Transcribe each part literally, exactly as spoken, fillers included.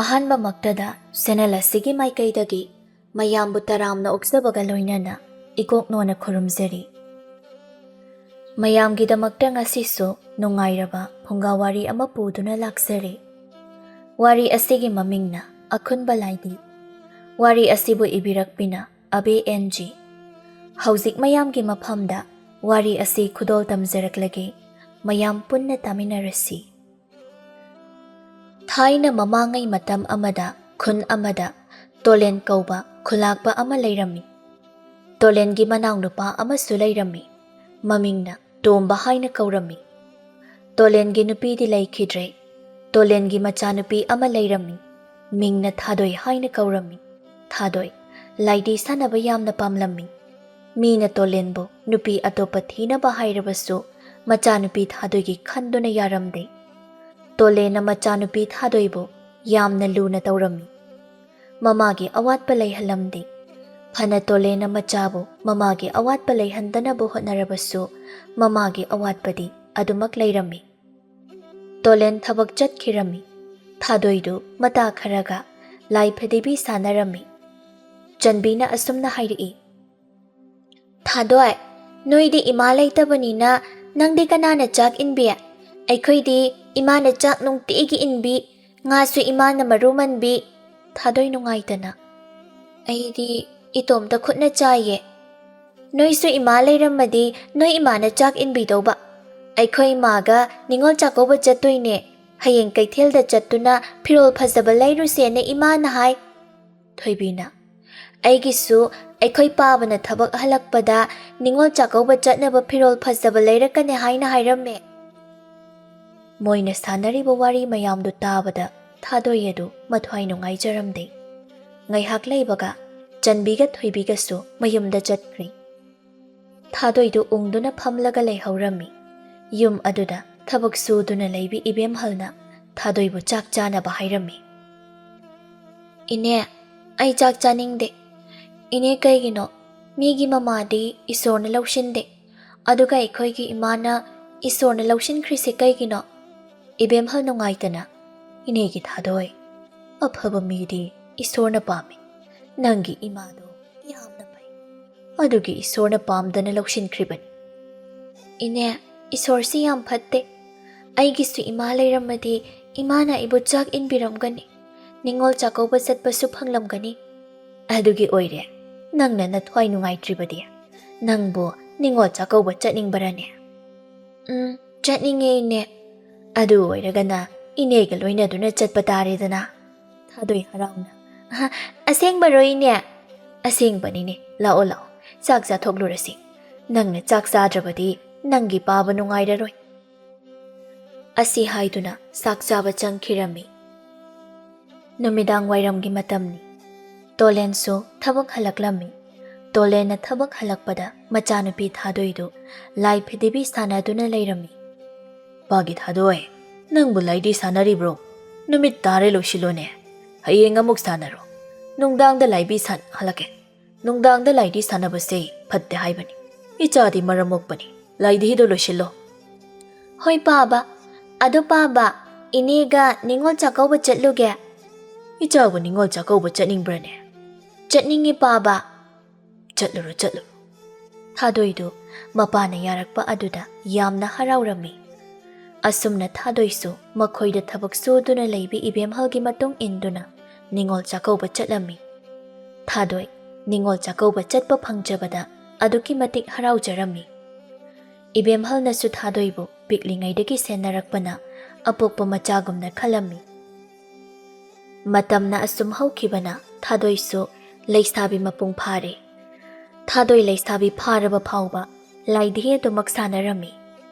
ꯑꯍꯥꯟꯕꯃꯛꯇꯗ channel ꯑꯁꯤꯒꯤ ꯃꯥꯏꯀꯩꯗꯒꯤ ꯃꯌꯥꯝꯕꯨ ꯇꯔꯥꯝꯅ ꯑꯣꯛꯆꯕꯒ ꯂꯣꯏꯅꯅ ꯏꯀꯣꯛꯅꯣꯅ ꯈꯨꯔꯨꯝꯖꯔꯤ꯫ ꯃꯌꯥꯝꯒꯤꯗꯃꯛꯇ ꯉꯁꯤꯁꯨ ꯅꯨꯡꯉꯥꯏꯔꯕ ꯐꯨꯡꯒꯥ ꯋꯥꯔꯤ ꯑꯃ ꯄꯨꯗꯨꯅ ꯂꯥꯛꯆꯔꯤ꯫ ꯋꯥꯔꯤ ꯑꯁꯤꯒꯤ ꯃꯃꯤꯡꯅ ꯑꯈꯨꯟꯕ ꯂꯥꯏꯗꯤ꯫ ꯋꯥꯔꯤ ꯑꯁꯤꯕꯨ ꯏꯕꯤꯔꯛꯄꯤꯅ ꯑꯕꯦ ꯑꯦꯟ ꯖꯤ꯫ ꯍꯧꯖꯤꯛ ꯃꯌꯥꯝꯒꯤ ꯃꯐꯝꯗ ꯋꯥꯔꯤ ꯑꯁꯤ ꯈꯨꯗꯣꯜ ꯇꯝꯖꯔꯛꯂꯒꯦ꯫ ꯃꯌꯥꯝ ꯄꯨꯟꯅ ꯇꯥꯃꯤꯟꯅꯔꯁꯤ꯫ ꯊꯥꯏꯅ ꯃꯃꯥꯡꯉꯩ ꯃꯇꯝ ꯑꯃꯗ ꯈꯨꯟ ꯑꯃꯗ ꯇꯣꯂꯦꯟ ꯀꯧꯕ ꯈꯨꯂꯥꯛꯄ ꯑꯃ ꯂꯩꯔꯝꯃꯤ꯫ ꯇꯣꯂꯦꯟꯒꯤ ꯃꯅꯥꯎꯅꯨꯄꯥ ꯑꯃꯁꯨ ꯂꯩꯔꯝꯃꯤ꯫ ꯃꯃꯤꯡꯅ ꯇꯣꯝꯕ ꯍꯥꯏꯅ ꯀꯧꯔꯝꯃꯤ꯫ ꯇꯣꯂꯦꯟꯒꯤ ꯅꯨꯄꯤꯗꯤ ꯂꯩꯈꯤꯗ꯭ꯔꯦ꯫ ꯇꯣꯂꯦꯟꯒꯤ ꯃꯆꯥꯅꯨꯄꯤ ꯑꯃ ꯂꯩꯔꯝꯃꯤ꯫ ꯃꯤꯡꯅ ꯊꯥꯗꯣꯏ ꯍꯥꯏꯅ ꯀꯧꯔꯝꯃꯤ꯫ ꯊꯥꯗꯣꯏ ꯂꯥꯏꯗꯤ ꯁꯥꯟꯅꯕ ꯌꯥꯝꯅ ꯄꯥꯝꯂꯝꯃꯤ꯫ ꯃꯤꯅ ꯇꯣꯂꯦꯟꯕꯨ ꯅꯨꯄꯤ ꯑꯇꯣꯞꯄ ꯊꯤꯅꯕ ꯍꯥꯏꯔꯕꯁꯨ ꯃꯆꯥꯅꯨꯄꯤ ꯊꯥꯗꯣꯏꯒꯤ ꯈꯟꯗꯨꯅ ꯌꯥꯔꯝꯗꯦ꯫ ꯇꯣꯂꯦꯟꯅ ꯃꯆꯥꯅꯨꯄꯤ ꯊꯥꯗꯣꯏꯕꯨ ꯌꯥꯝꯅ ꯂꯨꯅ ꯇꯧꯔꯝꯃꯤ꯫ ꯃꯃꯥꯒꯤ ꯑꯋꯥꯠꯄ ꯂꯩꯍꯜꯂꯝꯗꯦ꯫ ꯐꯅ ꯇꯣꯂꯦꯟꯅ ꯃꯆꯥꯕꯨ ꯃꯃꯥꯒꯤ ꯑꯋꯥꯠꯄ ꯂꯩꯍꯟꯗꯅꯕ ꯍꯣꯠꯅꯔꯕꯁꯨ ꯃꯃꯥꯒꯤ ꯑꯋꯥꯠꯄꯗꯤ ꯑꯗꯨꯃꯛ ꯂꯩꯔꯝꯃꯤ꯫ ꯇꯣꯂꯦꯟ ꯊꯕꯛ ꯆꯠꯈꯤꯔꯝꯃꯤ꯫ ꯊꯥꯗꯣꯏꯗꯨ ꯃꯇꯥ ꯈꯔꯒ ꯂꯥꯏ ꯐꯗꯤꯕꯤ ꯁꯥꯟꯅꯔꯝꯃꯤ꯫ ꯆꯟꯕꯤꯅ ꯑꯁꯨꯝꯅ ꯍꯥꯏꯔꯛꯏ, "ꯊꯥꯗꯣꯏ, ꯅꯣꯏꯗꯤ ꯏꯃꯥ ꯂꯩꯇꯕꯅꯤꯅ ꯅꯪꯗꯤ ꯀꯅꯥꯅ ꯆꯥꯛ ꯏꯟꯕꯤ? ꯑꯩꯈꯣꯏꯗꯤ ꯏꯃꯥꯅ ꯆꯥꯛ ꯅꯨꯡꯇꯤꯒꯤ ꯏꯟꯕꯤ, ꯉꯥꯁꯨ ꯏꯃꯥꯅ ꯃꯔꯨ ꯃꯟꯕꯤ꯫" ꯊꯥꯗꯣꯏ ꯅꯨꯡꯉꯥꯏꯇꯅ, "ꯑꯩꯗꯤ ꯏꯇꯣꯝꯇ ꯈꯨꯠꯅ ꯆꯥꯏꯌꯦ꯫ ꯅꯣꯏꯁꯨ ꯏꯃꯥ ꯂꯩꯔꯝꯃꯗꯤ ꯅꯣꯏ ꯏꯃꯥꯅ ꯆꯥꯛ ꯏꯟꯕꯤꯗꯧꯕ꯫ ꯑꯩꯈꯣꯏ ꯏꯃꯥꯒ ꯅꯤꯉꯣꯜ ꯆꯥꯛꯀꯧꯕ ꯆꯠꯇꯣꯏꯅꯦ꯫ ꯍꯌꯦꯡ ꯀꯩꯊꯦꯜꯗ ꯆꯠꯇꯨꯅ ꯐꯤꯔꯣꯜ ꯐꯖꯕ ꯂꯩꯔꯨꯁꯦꯅ ꯏꯃꯥꯅ ꯍꯥꯏ꯫" ꯊꯣꯏꯕꯤꯅ, "ꯑꯩꯒꯤꯁꯨ ꯑꯩꯈꯣꯏ ꯄꯥꯕꯅ ꯊꯕꯛ ꯍꯜꯂꯛꯄꯗ ꯅꯤꯉꯣꯜ ꯆꯥꯛꯀꯧꯕ ꯆꯠꯅꯕ ꯐꯤꯔꯣꯜ ꯐꯖꯕ ꯂꯩꯔꯛꯀꯅꯤ ꯍꯥꯏꯅ ꯍꯥꯏꯔꯝꯃꯦ꯫" ꯃꯣꯏꯅ ꯁꯥꯟꯅꯔꯤꯕ ꯋꯥꯔꯤ ꯃꯌꯥꯝꯗꯨ ꯇꯥꯕꯗ ꯊꯥꯗꯣꯏ ꯑꯗꯨ ꯃꯊ꯭ꯋꯥꯏ ꯅꯨꯡꯉꯥꯏꯖꯔꯝꯗꯦ꯫ ꯉꯥꯏꯍꯥꯛ ꯂꯩꯕꯒ ꯆꯟꯕꯤꯒ ꯊꯣꯏꯕꯤꯒꯁꯨ ꯃꯌꯨꯝꯗ ꯆꯠꯈ꯭ꯔꯤ꯫ ꯊꯥꯗꯣꯏꯗꯨ ꯎꯪꯗꯨꯅ ꯐꯝꯂꯒ ꯂꯩꯍꯧꯔꯝꯃꯤ꯫ ꯌꯨꯝ ꯑꯗꯨꯗ ꯊꯕꯛ ꯁꯨꯗꯨꯅ ꯂꯩꯕꯤ ꯏꯕꯦꯝꯍꯜꯅ ꯊꯥꯗꯣꯏꯕꯨ ꯆꯥꯛ ꯆꯥꯅꯕ ꯍꯥꯏꯔꯝꯃꯤ꯫ "ꯏꯅꯦ, ꯑꯩ ꯆꯥꯛ ꯆꯥꯅꯤꯡꯗꯦ꯫ ꯏꯅꯦ, ꯀꯩꯒꯤꯅꯣ? ꯃꯤꯒꯤ ꯃꯃꯥꯗꯤ ꯏꯁꯣꯔꯅ ꯂꯧꯁꯤꯟꯗꯦ, ꯑꯗꯨꯒ ꯑꯩꯈꯣꯏꯒꯤ ꯏꯃꯥꯅ ꯏꯁꯣꯔꯅ ꯂꯧꯁꯤꯟꯈ꯭ꯔꯤꯁꯦ ꯀꯩꯒꯤꯅꯣ?" ꯏꯕꯦꯝꯍꯜ ꯅꯨꯡꯉꯥꯏꯇꯅ, "ꯏꯅꯦꯒꯤ ꯊꯥꯗꯣꯏ, ꯑꯐꯕ ꯃꯤꯗꯤ ꯏꯁꯣꯔꯅ ꯄꯥꯝꯃꯤ꯫ ꯅꯪꯒꯤ ꯏꯃꯥꯗꯣ ꯌꯥꯝꯅ ꯐꯩ, ꯑꯗꯨꯒꯤ ꯏꯁꯣꯔꯅ ꯄꯥꯝꯗꯅ ꯂꯧꯁꯤꯟꯈ꯭ꯔꯤꯕꯅꯤ꯫ ꯏꯅꯦ, ꯏꯁꯣꯔꯁꯤ ꯌꯥꯝ ꯐꯠꯇꯦ꯫ ꯑꯩꯒꯤꯁꯨ ꯏꯃꯥ ꯂꯩꯔꯝꯃꯗꯤ ꯏꯃꯥꯅ ꯑꯩꯕꯨ ꯆꯥꯛ ꯏꯟꯕꯤꯔꯝꯒꯅꯤ, ꯅꯤꯉꯣꯜ ꯆꯥꯛꯀꯧꯕ ꯆꯠꯄꯁꯨ ꯐꯪꯂꯝꯒꯅꯤ꯫ ꯑꯗꯨꯒꯤ ꯑꯣꯏꯔꯦ ꯅꯪꯅ ꯅꯊ꯭ꯋꯥꯏ ꯅꯨꯡꯉꯥꯏꯇ꯭ꯔꯤꯕꯗꯤ꯫ ꯅꯪꯕꯨ ꯅꯤꯉꯣꯜ ꯆꯥꯛꯀꯧꯕ ꯆꯠꯅꯤꯡꯕꯔꯅꯦ? ꯎꯝ, ꯆꯠꯅꯤꯡꯉꯦ ꯏꯅꯦ꯫ ꯑꯗꯨ ꯑꯣꯏꯔꯒꯅ ꯏꯅꯦꯒ ꯂꯣꯏꯅꯗꯨꯅ ꯆꯠꯄ ꯇꯥꯔꯦꯗꯅ꯫ ꯊꯥꯗꯣꯏ ꯍꯔꯥꯎꯅ, "ꯑꯍ, ꯑꯁꯦꯡꯕꯔꯣ ꯏꯅꯦ?" "ꯑꯁꯦꯡꯕꯅꯤꯅꯦ, ꯂꯥꯛꯑꯣ ꯂꯥꯛꯑꯣ, ꯆꯥꯛ ꯆꯥꯊꯣꯛꯂꯨꯔꯁꯤ꯫ ꯅꯪꯅ ꯆꯥꯛ ꯆꯥꯗ꯭ꯔꯕꯗꯤ ꯅꯪꯒꯤ ꯄꯥꯕ ꯅꯨꯡꯉꯥꯏꯔꯔꯣꯏ"꯫ ꯑꯁꯤ ꯍꯥꯏꯗꯨꯅ ꯆꯥꯛ ꯆꯥꯕ ꯆꯪꯈꯤꯔꯝꯃꯤ꯫ ꯅꯨꯃꯤꯗꯥꯡ ꯋꯥꯏꯔꯝꯒꯤ ꯃꯇꯝꯅꯤ꯫ ꯇꯣꯂꯦꯟꯁꯨ ꯊꯕꯛ ꯍꯜꯂꯛꯂꯝꯃꯤ꯫ ꯇꯣꯂꯦꯟꯅ ꯊꯕꯛ ꯍꯜꯂꯛꯄꯗ ꯃꯆꯥꯅꯨꯄꯤ ꯊꯥꯗꯣꯏꯗꯨ ꯂꯥꯏ ꯐꯤꯗꯤꯕꯤ ꯁꯥꯟꯅꯗꯨꯅ ꯂꯩꯔꯝꯃꯤ꯫ "ꯄꯥꯒꯤ ꯊꯥꯗꯣꯏ, ꯅꯪꯕꯨ ꯂꯥꯏꯗꯤ ꯁꯥꯟꯅꯔꯤꯕ꯭ꯔꯣ? ꯅꯨꯃꯤꯠ ꯇꯥꯔꯦ, ꯂꯣꯏꯁꯤꯜꯂꯣꯅꯦ꯫ ꯍꯌꯦꯡ ꯑꯃꯨꯛ ꯁꯥꯟꯅꯔꯣ꯫ ꯅꯨꯡꯗꯥꯡꯗ ꯂꯥꯏꯕꯤ ꯁꯥꯟꯅꯍꯜꯂꯛꯀꯦ꯫ ꯅꯨꯡꯗꯥꯡꯗ ꯂꯥꯏꯗꯤ ꯁꯥꯟꯅꯕꯁꯦ ꯐꯠꯇꯦ ꯍꯥꯏꯕꯅꯤ꯫ ꯏꯆꯥꯗꯤ ꯃꯔꯝ ꯃꯣꯛꯄꯅꯤ꯫ ꯂꯥꯏꯗꯤꯗꯣ ꯂꯣꯏꯁꯤꯜꯂꯣ"꯫ "ꯍꯣꯏ ꯄꯥꯕ꯫ ꯑꯗꯣ ꯄꯥꯕ, ꯏꯅꯦꯒ ꯅꯤꯉꯣꯜ ꯆꯥꯛꯀꯧꯕ ꯆꯠꯂꯨꯒꯦ"꯫ "ꯏꯆꯥꯕꯨ ꯅꯤꯉꯣꯜ ꯆꯥꯛꯀꯧꯕ ꯆꯠꯅꯤꯡꯕ꯭ꯔꯅꯦ?" "ꯆꯠꯅꯤꯡꯉꯤ ꯄꯥꯕ"꯫ "ꯆꯠꯂꯨꯔꯣ, ꯆꯠꯂꯨꯔꯣ"꯫ ꯊꯥꯗꯣꯏꯗꯨ ꯃꯄꯥꯅ ꯌꯥꯔꯛꯄ ꯑꯗꯨꯗ ꯌꯥꯝꯅ ꯍꯔꯥꯎꯔꯝꯃꯤ꯫ ꯑꯁꯨꯝꯅ ꯊꯥꯗꯣꯏꯁꯨ ꯃꯈꯣꯏꯗ ꯊꯕꯛ ꯁꯨꯗꯨꯅ ꯂꯩꯕꯤ ꯏꯕꯦꯝꯍꯜꯒꯤ ꯃꯇꯨꯡ ꯏꯟꯗꯨꯅ ꯅꯤꯉꯣꯜ ꯆꯥꯛꯀꯧꯕ ꯆꯠꯂꯝꯃꯤ꯫ ꯊꯥꯗꯣꯏ ꯅꯤꯉꯣꯜ ꯆꯥꯛꯀꯧꯕ ꯆꯠꯄ ꯐꯪꯖꯕꯗ ꯑꯗꯨꯛꯀꯤ ꯃꯇꯤꯛ ꯍꯔꯥꯎꯖꯔꯝꯃꯤ꯫ ꯏꯕꯦꯝꯍꯜꯅꯁꯨ ꯊꯥꯗꯣꯏꯕꯨ ꯄꯤꯛꯂꯤꯉꯩꯗꯒꯤ ꯁꯦꯟꯅꯔꯛꯄꯅ ꯑꯄꯣꯛꯄ ꯃꯆꯥꯒꯨꯝꯅ ꯈꯜꯂꯝꯃꯤ꯫ ꯃꯇꯝꯅ ꯑꯁꯨꯝ ꯍꯧꯈꯤꯕꯅ ꯊꯥꯗꯣꯏꯁꯨ ꯂꯩꯁꯥꯕꯤ ꯃꯄꯨꯡ ꯐꯥꯔꯦ꯫ ꯊꯥꯗꯣꯏ ꯂꯩꯁꯥꯕꯤ ꯐꯥꯔꯕ ꯐꯥꯎꯕ ꯂꯥꯏꯙꯤ ꯑꯗꯨꯃꯛ ꯁꯥꯟꯅꯔꯝꯃꯤ꯫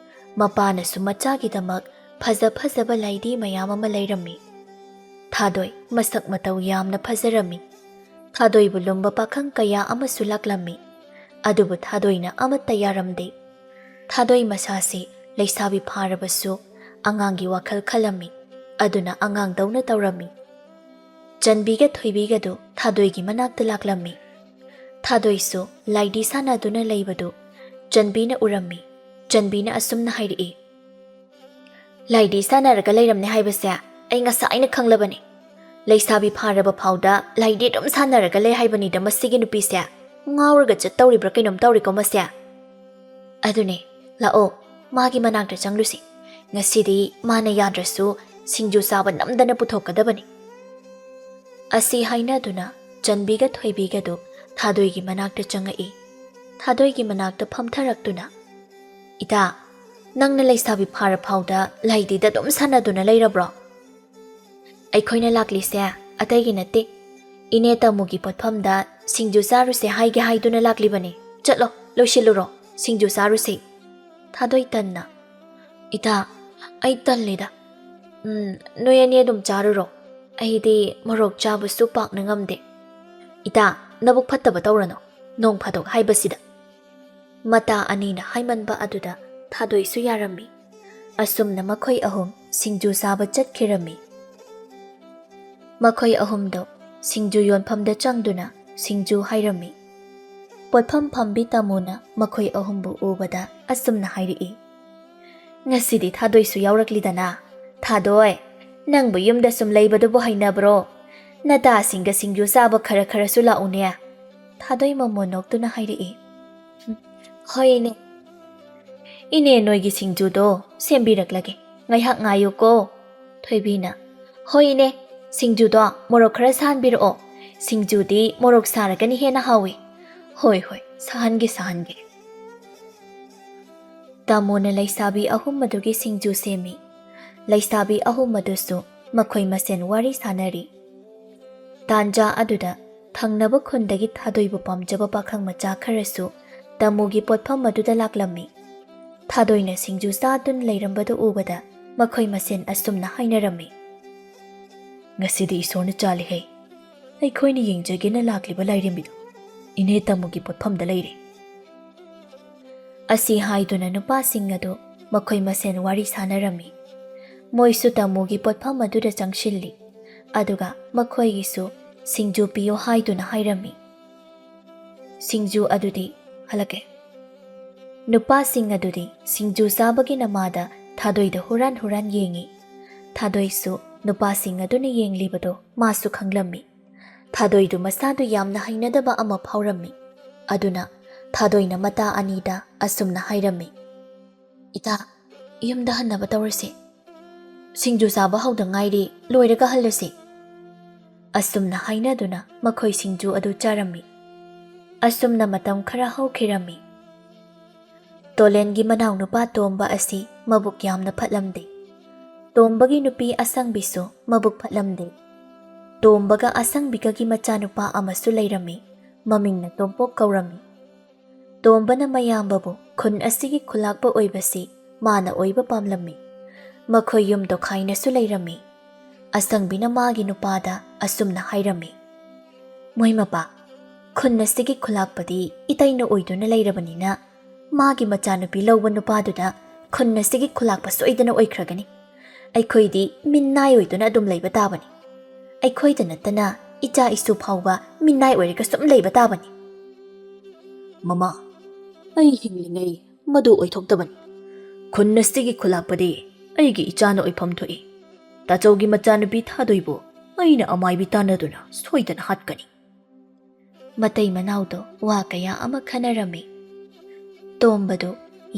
ꯃꯄꯥꯅꯁꯨ ꯃꯆꯥꯒꯤꯗꯃꯛ ꯐꯖ ꯐꯖꯕ ꯂꯥꯏꯙꯤ ꯃꯌꯥꯝ ꯑꯃ ꯂꯩꯔꯝꯃꯤ꯫ ꯊꯥꯗꯣꯏ ꯃꯁꯛ ꯃꯇꯧ ꯌꯥꯝꯅ ꯐꯖꯔꯝꯃꯤ꯫ ꯊꯥꯗꯣꯏꯕꯨ ꯂꯨꯝꯕ ꯄꯥꯈꯪ ꯀꯌꯥ ꯑꯃꯁꯨ ꯂꯥꯛꯂꯝꯃꯤ꯫ ꯑꯗꯨꯕꯨ ꯊꯥꯗꯣꯏꯅ ꯑꯃꯠꯇ ꯌꯥꯔꯝꯗꯦ꯫ ꯊꯥꯗꯣꯏ ꯃꯁꯥꯁꯤ ꯂꯩꯁꯥꯕꯤ ꯐꯥꯔꯕꯁꯨ ꯑꯉꯥꯡꯒꯤ ꯋꯥꯈꯜ ꯈꯜꯂꯝꯃꯤ꯫ ꯑꯗꯨꯅ ꯑꯉꯥꯡꯗꯧꯅ ꯇꯧꯔꯝꯃꯤ꯫ ꯆꯟꯕꯤꯒ ꯊꯣꯏꯕꯤꯒꯗꯨ ꯊꯥꯗꯣꯏꯒꯤ ꯃꯅꯥꯛꯇ ꯂꯥꯛꯂꯝꯃꯤ꯫ ꯊꯥꯗꯣꯏꯁꯨ ꯂꯥꯏꯙꯤ ꯁꯥꯟꯅꯗꯨꯅ ꯂꯩꯕꯗꯨ ꯆꯟꯕꯤꯅ ꯎꯔꯝꯃꯤ꯫ ꯆꯟꯕꯤꯅ ꯑꯁꯨꯝꯅ ꯍꯥꯏꯔꯛꯏ, "ꯂꯥꯏꯙꯤ ꯁꯥꯟꯅꯔꯒ ꯂꯩꯔꯝꯅꯦ ꯍꯥꯏꯕꯁꯦ ꯑꯩ ꯉꯁꯥꯏꯅ ꯈꯪꯂꯕꯅꯤ꯫ ꯂꯩꯁꯥꯕꯤ ꯐꯥꯔꯕ ꯐꯥꯎꯗ ꯂꯩꯗꯤ ꯑꯗꯨꯝ ꯁꯥꯟꯅꯔꯒ ꯂꯩ ꯍꯥꯏꯕꯅꯤꯗ ꯃꯁꯤꯒꯤ ꯅꯨꯄꯤꯁꯦ꯫ ꯉꯥꯎꯔꯒ ꯆꯠꯇꯧꯔꯤꯕ꯭ꯔꯥ ꯀꯩꯅꯣꯝ ꯇꯧꯔꯦꯀꯣ ꯃꯁꯦ꯫ ꯑꯗꯨꯅꯦ, ꯂꯥꯛꯑꯣ, ꯃꯥꯒꯤ ꯃꯅꯥꯛꯇ ꯆꯪꯂꯨꯁꯤ꯫ ꯉꯁꯤꯗꯤ ꯃꯥꯅ ꯌꯥꯗ꯭ꯔꯁꯨ ꯁꯤꯡꯖꯨ ꯆꯥꯕ ꯅꯝꯗꯅ ꯄꯨꯊꯣꯛꯀꯗꯕꯅꯤ꯫ ꯑꯁꯤ ꯍꯥꯏꯅꯗꯨꯅ ꯆꯟꯕꯤꯒ ꯊꯣꯏꯕꯤꯒꯗꯨ ꯊꯥꯗꯣꯏꯒꯤ ꯃꯅꯥꯛꯇ ꯆꯪꯉꯛꯏ꯫ ꯊꯥꯗꯣꯏꯒꯤ ꯃꯅꯥꯛꯇ ꯐꯝꯊꯔꯛꯇꯨꯅ, "ꯏꯇꯥ, ꯅꯪꯅ ꯂꯩꯁꯥꯕꯤ ꯐꯥꯔ ꯐꯥꯎꯗ ꯂꯩꯗꯤꯗ ꯑꯗꯨꯝ ꯁꯥꯟꯅꯗꯨꯅ ꯂꯩꯔꯕ꯭ꯔꯣ?" "ꯑꯩꯈꯣꯏꯅ ꯂꯥꯛꯂꯤꯁꯦ ꯑꯇꯩꯒꯤ ꯅꯠꯇꯦ, ꯏꯅꯦ ꯇꯥꯃꯨꯒꯤ ꯄꯣꯠꯐꯝꯗ ꯁꯤꯡꯖꯨ ꯆꯥꯔꯨꯁꯦ ꯍꯥꯏꯒꯦ ꯍꯥꯏꯗꯨꯅ ꯂꯥꯛꯂꯤꯕꯅꯤ꯫ ꯆꯠꯂꯣ, ꯂꯣꯏꯁꯤꯜꯂꯨꯔꯣ, ꯁꯤꯡꯖꯨ ꯆꯥꯔꯨꯁꯦ꯫" ꯊꯥꯗꯣꯏ ꯇꯟꯅ, "ꯏꯇꯥ, ꯑꯩ ꯇꯜꯂꯤꯗ꯫ ꯎꯝ, ꯅꯣꯏ ꯑꯅꯤ ꯑꯗꯨꯝ ꯆꯥꯔꯨꯔꯣ꯫ ꯑꯩꯗꯤ ꯃꯣꯔꯣꯛ ꯆꯥꯕꯁꯨ ꯄꯥꯛꯅ ꯉꯝꯗꯦ꯫" "ꯏꯇꯥ, ꯅꯕꯨꯛ ꯐꯠꯇꯕ ꯇꯧꯔꯅꯨ꯫ ꯅꯣꯡ ꯐꯥꯗꯣꯛ ꯍꯥꯏꯕꯁꯤꯗ꯫" ꯃꯇꯥ ꯑꯅꯤꯅ ꯍꯥꯏꯃꯟꯕ ꯑꯗꯨꯗ ꯊꯥꯗꯣꯏꯁꯨ ꯌꯥꯔꯝꯃꯤ꯫ ꯑꯁꯨꯝꯅ ꯃꯈꯣꯏ ꯑꯍꯨꯝ ꯁꯤꯡꯖꯨ ꯆꯥꯕ ꯆꯠꯈꯤꯔꯝꯃꯤ꯫ ꯃꯈꯣꯏ ꯑꯍꯨꯝꯗꯣ ꯁꯤꯡꯖꯨ ꯌꯣꯟꯐꯝꯗ ꯆꯪꯗꯨꯅ ꯁꯤꯡꯖꯨ ꯍꯥꯏꯔꯝꯃꯤ꯫ ꯄꯣꯠꯐꯝ ꯐꯝꯕꯤ ꯇꯥꯃꯣꯅ ꯃꯈꯣꯏ ꯑꯍꯨꯝꯕꯨ ꯎꯕꯗ ꯑꯁꯨꯝꯅ ꯍꯥꯏꯔꯛꯏ, "ꯉꯁꯤꯗꯤ ꯊꯥꯗꯣꯏꯁꯨ ꯌꯥꯎꯔꯛꯂꯤꯗꯅ꯫ ꯊꯥꯗꯣꯏ, ꯅꯪꯕꯨ ꯌꯨꯝꯗ ꯁꯨꯝ ꯂꯩꯕꯗꯨꯕꯨ ꯍꯩꯅꯕ꯭ꯔꯣ? ꯅꯇꯥꯁꯤꯡꯒ ꯁꯤꯡꯖꯨ ꯆꯥꯕ ꯈꯔ ꯈꯔꯁꯨ ꯂꯥꯛꯎꯅꯦ꯫" ꯊꯥꯗꯣꯏ ꯃꯃꯣꯟ ꯅꯣꯛꯇꯨꯅ ꯍꯥꯏꯔꯛꯏ, "ꯍꯣꯏꯅꯦ꯫ ꯏꯅꯦ, ꯅꯣꯏꯒꯤ ꯁꯤꯡꯖꯨꯗꯣ ꯁꯦꯝꯕꯤꯔꯛꯂꯒꯦ, ꯉꯥꯏꯍꯥꯛ ꯉꯥꯏꯌꯨꯀꯣ꯫" ꯊꯣꯏꯕꯤꯅ, "ꯍꯣꯏ ꯏꯅꯦ, ꯁꯤꯡꯖꯨꯗꯣ ꯃꯣꯔꯣꯛ ꯈꯔ ꯁꯥꯍꯟꯕꯤꯔꯛꯑꯣ꯫ ꯁꯤꯡꯖꯨꯗꯤ ꯃꯣꯔꯣꯛ ꯁꯥꯔꯒꯅ ꯍꯦꯟꯅ ꯍꯥꯎꯏ꯫" "ꯍꯣꯏ, ꯍꯣꯏ, ꯁꯥꯍꯟꯒꯦ, ꯁꯥꯍꯟꯒꯦ꯫" ꯇꯥꯃꯣꯅ ꯂꯩꯁꯥꯕꯤ ꯑꯍꯨꯝ ꯑꯗꯨꯒꯤ ꯁꯤꯡꯖꯨ ꯁꯦꯝꯃꯤ꯫ ꯂꯩꯁꯥꯕꯤ ꯑꯍꯨꯝ ꯑꯗꯨꯁꯨ ꯃꯈꯣꯏ ꯃꯁꯦꯟ ꯋꯥꯔꯤ ꯁꯥꯅꯔꯤ꯫ ꯇꯥꯟꯖꯥ ꯑꯗꯨꯗ ꯊꯪꯅꯕ ꯈꯨꯟꯗꯒꯤ ꯊꯥꯗꯣꯏꯕꯨ ꯄꯥꯝꯖꯕ ꯄꯥꯈꯪ ꯃꯆꯥ ꯈꯔꯁꯨ ꯇꯥꯃꯣꯒꯤ ꯄꯣꯠꯐꯝ ꯑꯗꯨꯗ ꯂꯥꯛꯂꯝꯃꯤ꯫ ꯊꯥꯗꯣꯏꯅ ꯁꯤꯡꯖꯨ ꯆꯥꯗꯨꯅ ꯂꯩꯔꯝꯕꯗꯨ ꯎꯕꯗ ꯃꯈꯣꯏ ꯃꯁꯦꯟ ꯑꯁꯨꯝꯅ ꯍꯥꯏꯅꯔꯝꯃꯤ, "ꯉꯁꯤꯗꯤ ꯏꯁꯣꯔꯅ ꯆꯥꯜꯂꯤꯍꯦ꯫ ꯑꯩꯈꯣꯏꯅ ꯌꯦꯡꯖꯒꯦꯅ ꯂꯥꯛꯂꯤꯕ ꯂꯥꯏꯔꯦꯝꯕꯤꯗꯣ ꯏꯅꯦ ꯇꯥꯃꯣꯒꯤ ꯄꯣꯠꯐꯝꯗ ꯂꯩꯔꯦ꯫" ꯑꯁꯤ ꯍꯥꯏꯗꯨꯅ ꯅꯨꯄꯥꯁꯤꯡ ꯑꯗꯨ ꯃꯈꯣꯏ ꯃꯁꯦꯟ ꯋꯥꯔꯤ ꯁꯥꯅꯔꯝꯃꯤ꯫ ꯃꯣꯏꯁꯨ ꯇꯥꯃꯣꯒꯤ ꯄꯣꯠꯐꯝ ꯑꯗꯨꯗ ꯆꯪꯁꯤꯜꯂꯤ꯫ ꯑꯗꯨꯒ ꯃꯈꯣꯏꯒꯤꯁꯨ ꯁꯤꯡꯖꯨ ꯄꯤꯌꯨ ꯍꯥꯏꯗꯨꯅ ꯍꯥꯏꯔꯝꯃꯤ꯫ ꯁꯤꯡꯖꯨ ꯑꯗꯨꯗꯤ ꯍꯜꯂꯛꯀꯦ꯫ ꯅꯨꯄꯥꯁꯤꯡ ꯑꯗꯨꯗꯤ ꯁꯤꯡꯖꯨ ꯆꯥꯕꯒꯤ ꯅꯃꯥꯗ ꯊꯥꯗꯣꯏꯗ ꯍꯨꯔꯥꯟ ꯍꯨꯔꯥꯟ ꯌꯦꯡꯉꯤ꯫ ꯊꯥꯗꯣꯏꯁꯨ ꯅꯨꯄꯥꯁꯤꯡ ꯑꯗꯨꯅ ꯌꯦꯡꯂꯤꯕꯗꯨ ꯃꯥꯁꯨ ꯈꯪꯂꯝꯃꯤ꯫ ꯊꯥꯗꯣꯏꯗꯨ ꯃꯁꯥꯗꯨ ꯌꯥꯝꯅ ꯍꯩꯅꯗꯕ ꯑꯃ ꯐꯥꯎꯔꯝꯃꯤ꯫ ꯑꯗꯨꯅ ꯊꯥꯗꯣꯏꯅ ꯃꯇꯥ ꯑꯅꯤꯗ ꯑꯁꯨꯝꯅ ꯍꯥꯏꯔꯝꯃꯤ, "ꯏꯇꯥ, ꯌꯨꯝꯗ ꯍꯟꯅꯕ ꯇꯧꯔꯁꯤ꯫ ꯁꯤꯡꯖꯨ ꯆꯥꯕ ꯍꯧꯗ ꯉꯥꯏꯔꯤ, ꯂꯣꯏꯔꯒ ꯍꯜꯂꯁꯤ꯫" ꯑꯁꯨꯝꯅ ꯍꯥꯏꯅꯗꯨꯅ ꯃꯈꯣꯏ ꯁꯤꯡꯖꯨ ꯑꯗꯨ ꯆꯥꯔꯝꯃꯤ꯫ ꯑꯁꯨꯝꯅ ꯃꯇꯝ ꯈꯔ ꯍꯧꯈꯤꯔꯝꯃꯤ꯫ ꯇꯣꯂꯦꯟꯒꯤ ꯃꯅꯥꯎꯅꯨꯄꯥ ꯇꯣꯝꯕ ꯑꯁꯤ ꯃꯕꯨꯛ ꯌꯥꯝꯅ ꯐꯠꯂꯝꯗꯦ꯫ ꯇꯣꯝꯕꯒꯤ ꯅꯨꯄꯤ ꯑꯁꯪꯕꯤꯁꯨ ꯃꯕꯨꯛ ꯐꯠꯂꯝꯗꯦ꯫ ꯇꯣꯝꯕꯒ ꯑꯁꯪꯕꯤꯒꯒꯤ ꯃꯆꯥꯅꯨꯄꯥ ꯑꯃꯁꯨ ꯂꯩꯔꯝꯃꯤ꯫ ꯃꯃꯤꯡꯅ ꯇꯣꯝꯄꯣꯛ ꯀꯧꯔꯝꯃꯤ꯫ ꯇꯣꯝꯕꯅ ꯃꯌꯥꯝꯕꯕꯨ ꯈꯨꯟ ꯑꯁꯤꯒꯤ ꯈꯨꯂꯥꯛꯄ ꯑꯣꯏꯕꯁꯤ ꯃꯥꯅ ꯑꯣꯏꯕ ꯄꯥꯝꯂꯝꯃꯤ꯫ ꯃꯈꯣꯏ ꯌꯨꯝ ꯇꯣꯈꯥꯏꯅꯁꯨ ꯂꯩꯔꯝꯃꯤ꯫ ꯑꯁꯪꯕꯤꯅ ꯃꯥꯒꯤ ꯅꯨꯄꯥꯗ ꯑꯁꯨꯝꯅ ꯍꯥꯏꯔꯝꯃꯤ, "ꯃꯣꯏ ꯃꯄꯥ, ꯈꯨꯟ ꯑꯁꯤꯒꯤ ꯈꯨꯂꯥꯛꯄꯗꯤ ꯏꯇꯩꯅ ꯑꯣꯏꯗꯨꯅ ꯂꯩꯔꯕꯅꯤꯅ, ꯃꯥꯒꯤ ꯃꯆꯥꯅꯨꯄꯤ ꯂꯧꯕ ꯅꯨꯄꯥꯗꯨꯗ ꯈꯨꯟ ꯑꯁꯤꯒꯤ ꯈꯨꯂꯥꯛꯄ ꯁꯣꯏꯗꯅ ꯑꯣꯏꯈ꯭ꯔꯒꯅꯤ꯫ ꯑꯩꯈꯣꯏꯗꯤ ꯃꯤꯅꯥꯏ ꯑꯣꯏꯗꯨꯅ ꯑꯗꯨꯝ ꯂꯩꯕ ꯇꯥꯕꯅꯤ꯫ ꯑꯩꯈꯣꯏꯗ ꯅꯠꯇꯅ ꯏꯆꯥ ꯏꯁꯨ ꯐꯥꯎꯕ ꯃꯤꯅꯥꯏ ꯑꯣꯏꯔꯒ ꯁꯨꯝ ꯂꯩꯕ ꯇꯥꯕꯅꯤ꯫" "ꯃꯃꯥ, ꯑꯩ ꯍꯤꯡꯂꯤꯉꯩ ꯃꯗꯨ ꯑꯣꯏꯊꯣꯛꯇꯕꯅꯤ꯫ ꯈꯨꯟ ꯑꯁꯤꯒꯤ ꯈꯨꯂꯥꯛꯄꯗꯤ ꯑꯩꯒꯤ ꯏꯆꯥꯅ ꯑꯣꯏꯐꯝ ꯊꯣꯛꯏ꯫ ꯇꯥꯆꯧꯒꯤ ꯃꯆꯥꯅꯨꯄꯤ ꯊꯥꯗꯣꯏꯕꯨ ꯑꯩꯅ ꯑꯃꯥꯏꯕꯤ ꯇꯥꯟꯅꯗꯨꯅ ꯁꯣꯏꯗꯅ ꯍꯥꯠꯀꯅꯤ꯫" ꯃꯇꯩ ꯃꯅꯥꯎꯗꯣ ꯋꯥ ꯀꯌꯥ ꯑꯃ ꯈꯟꯅꯔꯝꯃꯤ꯫ ꯇꯣꯝꯕꯗꯨ